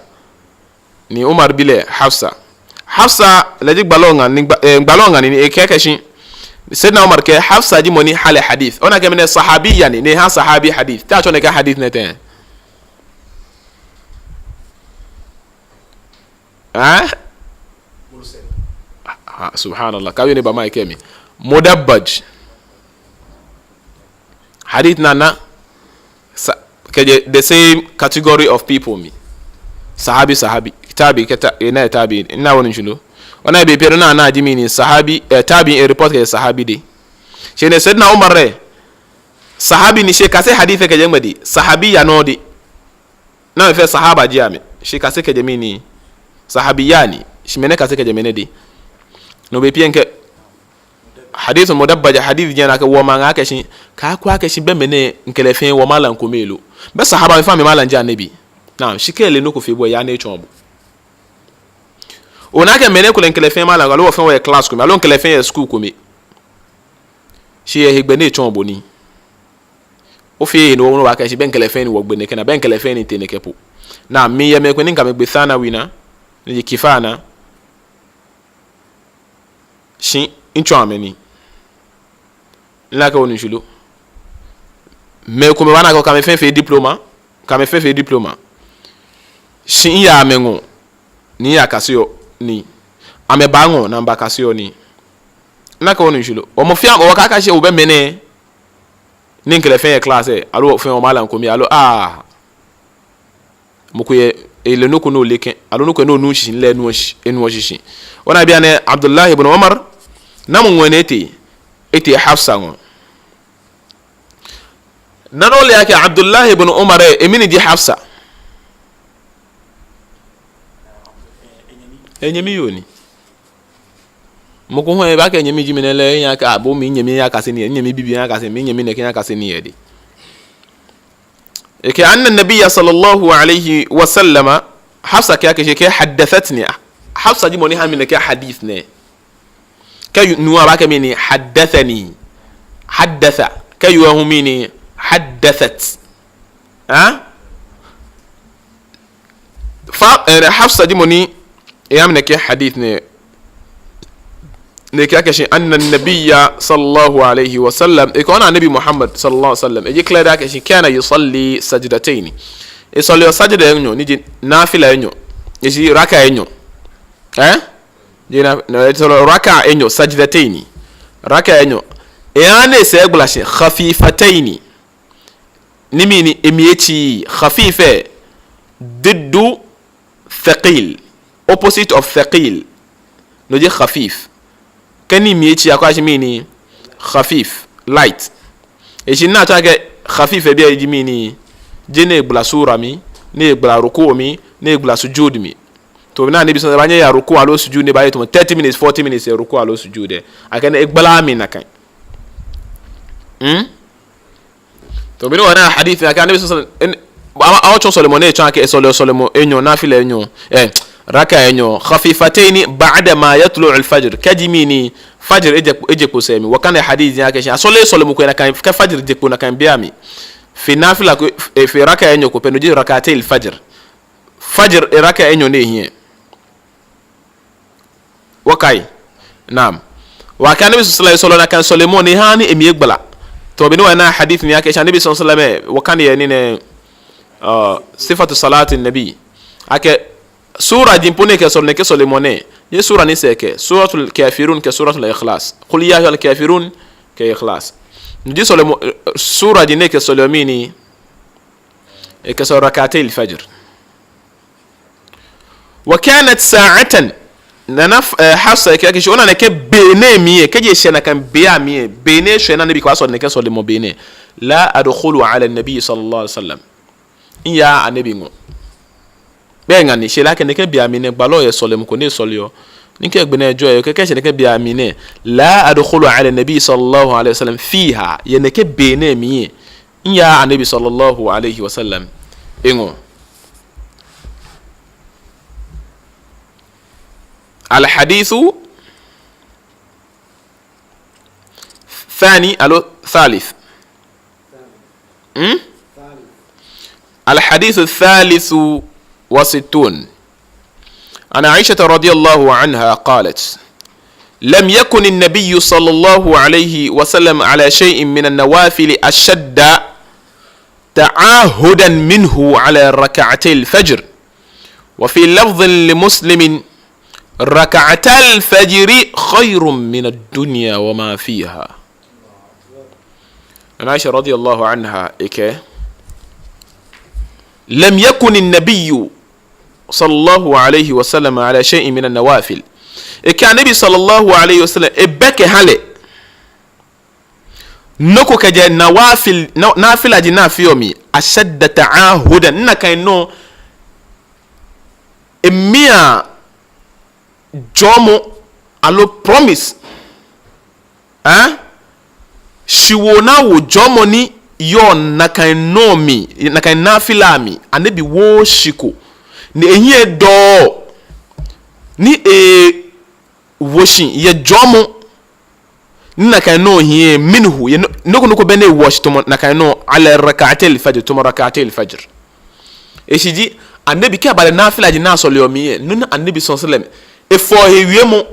Ni Umar bi lɛ Hafsa. Hafsa lɛ ji gbalɔ ŋa ni, gba-, eh, gbalɔ ŋa ni, ni ekɛɛ akɛshi, Sayyidina Umar kɛɛ Hafsa ji mɔ ni ha lɛ hadith. Ona akɛ mɛni, sahabiyya ni, ni eha sahabi hadith. Te atsɛɔ nɛkɛ hadith nɛɛ tɛŋŋ? Eh? Ah, subhanallah. Kaawie ni oba ma ekɛ mi. Mudabbaj. Hadith nana. Sa-, kɛjɛ the same category of people mli. Sahabi, sahabi. Tabi, kɛ ta-, eh, na tabi. Ona, wɔnu shishi lo? Ona, bei pii lɛ, ona, ana ji mɛni, sahabi, eh, tabi, eh, report kɛjɛ sahabi dɛŋ. Shi nɛɛ Sayyidina Umar lɛ, sahabi ni, shi ekase hadith kɛjɛ mɛi dɛŋ? Sahabiyya nɔ dɛŋ. Namɛi fɛɛ sahaba ji amɛ. Shi ekase kɛjɛ mɛni? Sahabiyya ni. Shi mɛnɛ kase kɛjɛ mɛnɛ dɛŋ. No bei pii lɛ mikɛɛ hadith mudabbaj, hadith ji nɔ ni akɛ wɔmaŋ akɛshi, kaakwɛ akɛshi bɛ mɛnɛ mikɛ lɛ fɛɛ wɔmalam kome lo. Bɛ sahaba mɛi fɛɛ amɛmalam ji Annabi. Naam, shi kɛ ele nɔ ko fe bo lɛ, yaa ni etsɔɔ bo. Ona akɛ mɛnɛ kulɛ mikɛ lɛ fɛɛ malam, aloo wɔ fɛɛ wɔyɛ class kome, aloo mikɛ lɛ fɛɛ yɛ school kome. Shi eyɛ hegbɛ ni etsɔɔ bo nii. Ofee he ni obaakɛɛ akɛshi bɛ mikɛ lɛ fɛɛ ni wɔgbe nɛkɛ naa, bɛ mikɛ lɛ fɛɛ ni mitee nɛkɛ po. Naam, miyɛ mɛi komɛi ni mikɛ amɛ gbe thanawi naa, ni ji kifaya naa. Shi mitsɔɔ amɛ nii. Mile akɛ wɔnu shishi lo. Mɛi komɛi baana akɛ okɛ amɛ fɛɛ fee diploma, okɛ amɛ fɛɛ fee diploma. Shi miyaa amɛŋɔɔ ni miyakaseɔ nii. Amɛba miŋɔɔ ni amɛbakaseɔ nii. Mile akɛ wɔnu shishi lo. Mɔ fɛɛ mɔ, wɔkakase, obɛ mɛnɛ ni mikɛ lɛ fɛɛ yɛ class lɛ, aloo fɛɛ wɔmalam kome, aloo aa. Mɔ ko yɛ, ele nɔ ko ni ole kɛ, aloo nɔ ko ni onuuu shishi lɛ, enuɔ shi-, enuɔ shishi. Ona bianɛ Abdullah ibn Umar, namɔ ŋɔɔ ni etee? Etee Hafsa ŋɔɔ. Dani ole akɛ Abdullah ibn Umar lɛ, emli ni ji Hafsa. Enyɛmi yoo ni. Mɔ ko hu ebaakɛɛ enyɛmi ji mi nɛ lɛ, enyɛ akɛ abo mi nyɛmi yakase nii, nyɛmi bibii yakase, mi nyɛmi nɛkɛ yakase nii yɛ dɛŋ. Ekɛɛ anna nabiyya sallallahu alayhi wa sallama, Hafsa kɛɛ akɛshi ekɛɛ haddathatni. Hafsa ji mɔ ni ha mi nɛkɛ hadith nɛɛ. Kɛ yoo, nuu abaakɛɛ mɛni, haddathani. Haddatha. Kɛ yoo hu mɛni, haddathat. Ha? Fa, eh, Hafsa ji mɔ ni eha mi nɛkɛ hadith nɛɛ. Ni ekɛɛ akɛshi anna nabiyya sallallahu alayhi wa sallam. Ekɛɛ ona Annabi Muhammad sallallahu alayhi wa sallam. Eji clear akɛshi kana yusalli sajdatayni. Esɔleɔ sajda enyɔ, ni ji nafila enyɔ. Eji raka enyɔ. Eh? Ji na, na, esɔleɔ raka enyɔ, sajdatayni. Raka enyɔ. Ehaa ni esɛɛ egbala shi, khafifatayni. Ni mɛni? Emli etsii. Khafif lɛ, ضد ثقيل, opposite of ثقيل, no ji khafif. Kɛ nii mli etsii, akɛɔ shi mɛni? Khafif, light. Eshi ni atsɔɔ akɛ khafif lɛ biɛ ji mɛni? Jeee ni egbala sura mli, ni egbala ruku mli, ni egbala sujud mli. Tamɔ bɔ ni Anabi صلى الله عليه وسلم, ebaanyɛ eya ruku aloo sujud ni ebaye tamɔ thirty minutes, forty minutes yɛ ruku aloo sujud lɛ. Akɛni egbalaaa mli nakai. Hmm? Tamɔ bɔ ni wɔna hadith ni akɛɛ Anabi صلى الله عليه وسلم, en-, a-, a-, atsɔɔ sɔlemɔ ni etsɔɔ akɛ esɔleɔ sɔlemɔ enyɔ, nafila enyɔ, eh, raka enyɔ, خفيفتين بعدما يطلع الفجر. Kɛji mɛni? Fajr eje, eje kpo sɛɛ mli. Wɔkane hadith ni akɛɛ shi asɔleee sɔlemɔ ko nakai, kɛ fajr je kpo nakai beiaŋ. Fe nafila ko, eh, fe raka enyɔ ko pɛ, no ji ركعتي الفجر. Fajr, eh, raka enyɔ ni ehiɛ. Wɔkai. Naam. Wɔkɛɛ Anabi صلى الله عليه وسلم, esɔleɔ nakai sɔlemɔ ni ehaaa ni emli egbala. Tamɔ bɔ ni wɔna hadith ni akɛɛ shi Anabi صلى الله عليه وسلم, eh, wɔkane yɛ nɛɛ, uh, صفة صلاة النبي. Akɛ sura ji po ni ekɛsɔleɔ nɛkɛ sɔlemɔ nɛɛ, jeee sura ni sɛɛ kɛkɛ, سورة الكافرون kɛ سورة الإخلاص. قل يا أيها الكافرون kɛ إخلاص. No ji sɔlemɔ, eh, sura ji ni ekɛsɔleɔ mɛni? Ekɛsɔleɔ ركعتي الفجر. وكانت ساعة, Nana F-, eh, Hafsa kɛɛ akɛ shi ona nɛkɛ be nɛɛ mli lɛ, kɛji eshɛ nakai beiaŋ lɛ, be ni eshwɛ ni Anabi kɛbasɔle nɛkɛ sɔlemɔ be nɛɛ, لا أدخل على النبي صلى الله عليه وسلم. Miyaaa Anabi ŋɔɔ. Be ŋa ni, shi ele akɛ nɛkɛ beiaŋ lɛ, gbalɔ yɛ sɔlemɔ ko ni esɔleɔ. Ni kɛ gbi ni ejɔ lɛ, kɛ, kɛ eshɛ nɛkɛ beiaŋ lɛ, لا أدخل على النبي صلى الله عليه وسلم فيها. Yɛ nɛkɛ be nɛɛ mli lɛ, miyaaa Anabi صلى الله عليه وسلم eŋɔɔ. الحديث الثاني aloo ثالث. Hmm? الحديث الثالث والستون. عن عائشة رضي الله عنها قالت: لم يكن النبي صلى الله عليه وسلم على شيء من النوافل أشد تعاهدا منه على ركعتي الفجر. وفي لفظ لمسلم: ركعتا الفجر خير من الدنيا وما فيها. Nana Aisha رضي الله عنها ekɛɛ: لم يكن النبي صلى الله عليه وسلم على شيء من النوافل. Ekɛɛ Anabi صلى الله عليه وسلم, ebɛkɛ ha lɛ nɔ ko kɛjɛ nawafil, na-, nafilaji ni afeɔ mli, أشد تعاهدا, ni nakai nɔ, emia jɔɔmɔ aloo promise. Eh? Shiwoo ni awo jɔɔmɔ ni yɔɔ nakai nɔ mli, nakai nafila mli, Anabi wooo shi ko. Ni ehiɛ edɔɔɔ, ni ewo shi yɛ jɔɔmɔ ni nakai nɔ hiɛ, منه, yɛ nɔ-, nɔ ko nɔ ko bɛ ni ewo shi tamɔ nakai nɔ, على ركعتي الفجر, tamɔ ركعتي الفجر. Eshishi ji, Anabi kɛ aba lɛ nafilaji ni asɔleɔ mli lɛ, no ni Anabi صلى الله عليه وسلم efɔɔ he wiemɔ.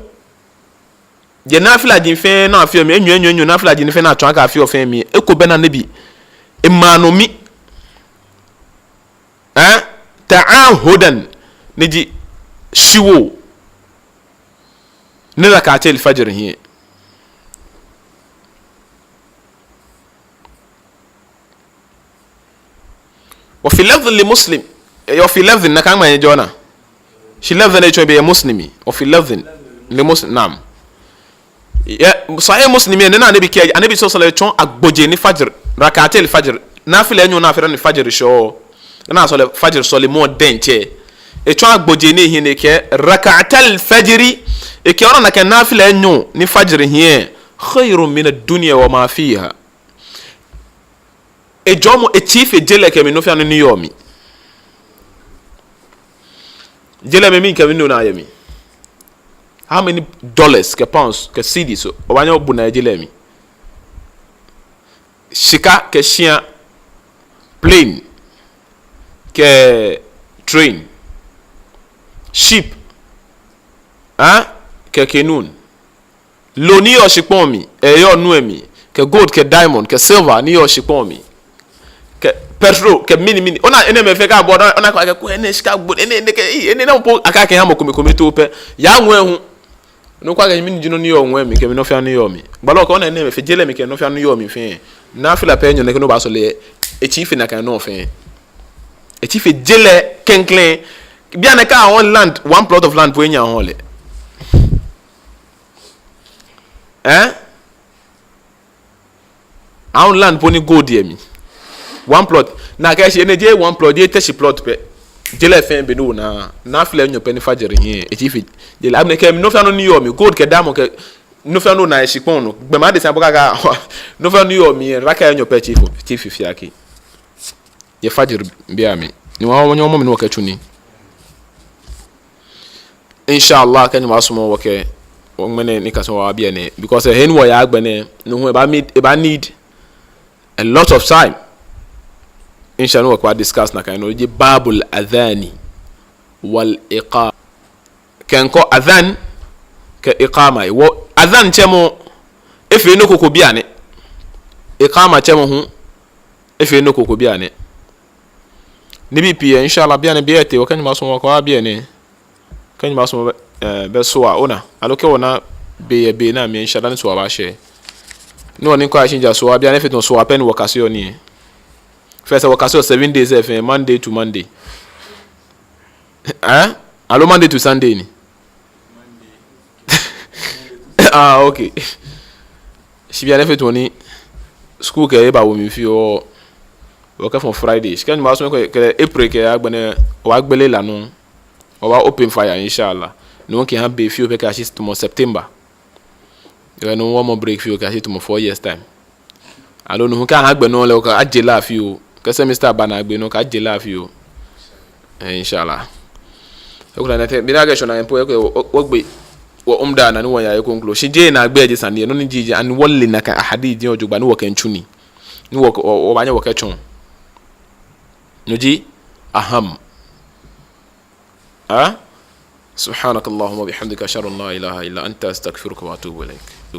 Yɛ nafilaji fɛɛ ni afeɔ mli, enyɔ, enyɔ, enyɔ nafilaji fɛɛ ni atsɔɔ akɛ afeɔ fɛɛ mli lɛ, eko bɛ ni Anabi emaaa nɔ mli. Eh? تعاهدا, ni ji shiwoo ni ركعتي الفجر hiɛ. وفي لفظ لمسلم. Eh, وفي لفظ, nakai ŋmɛnɛ jɔɔ naa. Shi لفظ ni etsɔɔ biɛ yɛ Muslim. وفي لفظ لمسلم, naam. Yɛ Sahih Muslim lɛ, nɔ ni Anabi kɛɛ, Anabi صلى الله عليه وسلم tsɔɔ agbojee ni fajr, ركعتي الفجر, nafila enyɔ ni afeɔ ni fajr shɛɔ, ni asɔleɔ fajr sɔlemɔ diɛŋtsɛ. Etsɔɔ agbojee ni ehiɛ ni ekɛɛ ركعتا الفجر, ekɛɛ ona nakai nafila enyɔ ni fajr hiɛ, خير من الدنيا وما فيها. Ejɔɔmɔ, etsii fe je lɛ kɛ mɛi nɔ fɛɛ nɔ ni yɔɔ mli. Je lɛ mli, mɛni kɛ mɛni ona yɛ mli? How many dollars kɛ pounds kɛ cedis obaanyɛ obu naa yɛ je lɛ mli? Shika kɛ shia, plane kɛ train, ship, ah, kɛ canoe. Loo ni yɔɔ shikpɔŋ mli, eyɔɔ nu lɛ mli, kɛ gold, kɛ diamond, kɛ silver ni yɔɔ shikpɔŋ mli, kɛ petrol, kɛ mɛni mɛni. Ona enɛɛmɛi fɛɛ kɛ abɔ, ona, ona akɛ, akɛ, ko enɛ shika gbo, enɛ, enɛ kɛ, ii, enɛ nɔ po akɛ, akɛha mɔ kome kome too pɛ. Yaa ŋwɛi hu. Nɔ ko akɛ mɛni ji nɔ ni yɔɔ ŋwɛi mli, kɛ mɛi nɔ fɛɛ nɔ ni yɔɔ mli. Gbalɔ kɛɛ ona enɛɛmɛi fɛɛ, je lɛ mli kɛ nɔ fɛɛ nɔ ni yɔɔ mli fɛɛ, Nafila pɛ enyɔ nɛɛ kɛ ni obaasɔle lɛ, etsii fe nakai nɔ fɛɛ. Etsii fe je lɛ klɛŋklɛŋ. Bianɛ kɛ a-own land, one plot of land po enyɛ a-own lɛ. Eh? A-own land po ni gold yɛ mli. One plot. Nakai shi enɛ jeee one plot, jeee Teshie plot pɛ. Je lɛ fɛɛ be ni onaa, nafila enyɔ pɛ ni fajr hiɛ, etsii fe je lɛ. Agbɛnɛ kɛ nɔ fɛɛ nɔ ni yɔɔ mli, gold kɛ diamond kɛ nɔ fɛɛ nɔ ni onaa yɛ shikpɔŋ nɔ. Gbɔmɛi adesai po kaka, nɔ fɛɛ nɔ ni yɔɔ mli, raka enyɔ pɛ etsii fe, etsii fe fiaa kɛ. Yɛ fajr be amli. Ni wɔ, wɔ, wɔ, wɔ, mɔ mli ni wɔkɛtsu nii. Inshallah, kɛ Nyɔŋmɔ sumɔ wɔkɛ, wɔ ŋmɛnɛ nikasemɔ baabi nɛɛ. Because, eh, he ni wɔyaa agbɛnɛ, no hu ebaa need, ebaa need a lot of time. Inshallah, wɔkɛbaa discuss nakai nɔ, eji babul adhani wal iqama. Kɛ ŋkɔ adhan kɛ iqama. Wɔ adhan tsɛmɔ, efeee nɔ ko ko bianɛ. Iqama tsɛmɔ hu, efeee nɔ ko ko bianɛ. Nibii pii yɛ, inshallah, bianɛ be etee, wɔ kɛ Nyɔŋmɔ sumɔ wɔkɛbaabi nɛɛ. Kɛ Nyɔŋmɔ sumɔ bɛ, eh, bɛ so a, ona. Aloo kɛ wɔna be yɛ be nɛɛ mli, inshallah, ni so a baashɛ. Ni wɔnii kɔ ashi ja so a, bianɛ efee tamɔ so a pɛ ni wɔkaseɔ nii. First, wɔkaseɔ seven days, eh, fɛɛ, Monday to Monday. Eh? Aloo Monday to Sunday ni? Ah, okay. Shi bianɛ efee tamɔ ni school kɛ eba wo mli fioo. Wɔkɛfɔ Friday. Shi kɛ Nyɔŋmɔ sumɔ kɛ, kɛ April kɛya agbɛnɛ, wɔbaagbele la nɔ. Wɔbaa open fire, inshallah. No kɛha be fioo pɛ kɛyashi tamɔ September. Yɛ no wɔmɔ break fioo kɛyashi tamɔ four years time. Aloo no hu kɛ aha gbɛ nɔ lɛ, okɛaaje la fioo. Kɛ semester ba naagbee nɔ, okɛaaje la fioo. Eh, inshallah. Ekolɛ nɛɛ tɛ, mina akɛ shɔna mpo, ekɛ wɔ, wɔ, wɔgbe, wɔ Umda naa ni wɔya ekoŋŋ. Shi jeee naagbee ji sane lɛ, nɔ ni ji ji, ani wɔle nakai ahadith lɛ jogbaŋŋ ni wɔkɛtsu nii. Ni wɔ, wɔ, wɔbaanyɛ wɔkɛtsɔɔ. No ji aham. Ha? سبحانك اللهم وبحمدك، أشهد أن لا إله إلا أنت، أستغفرك وأتوب إليك.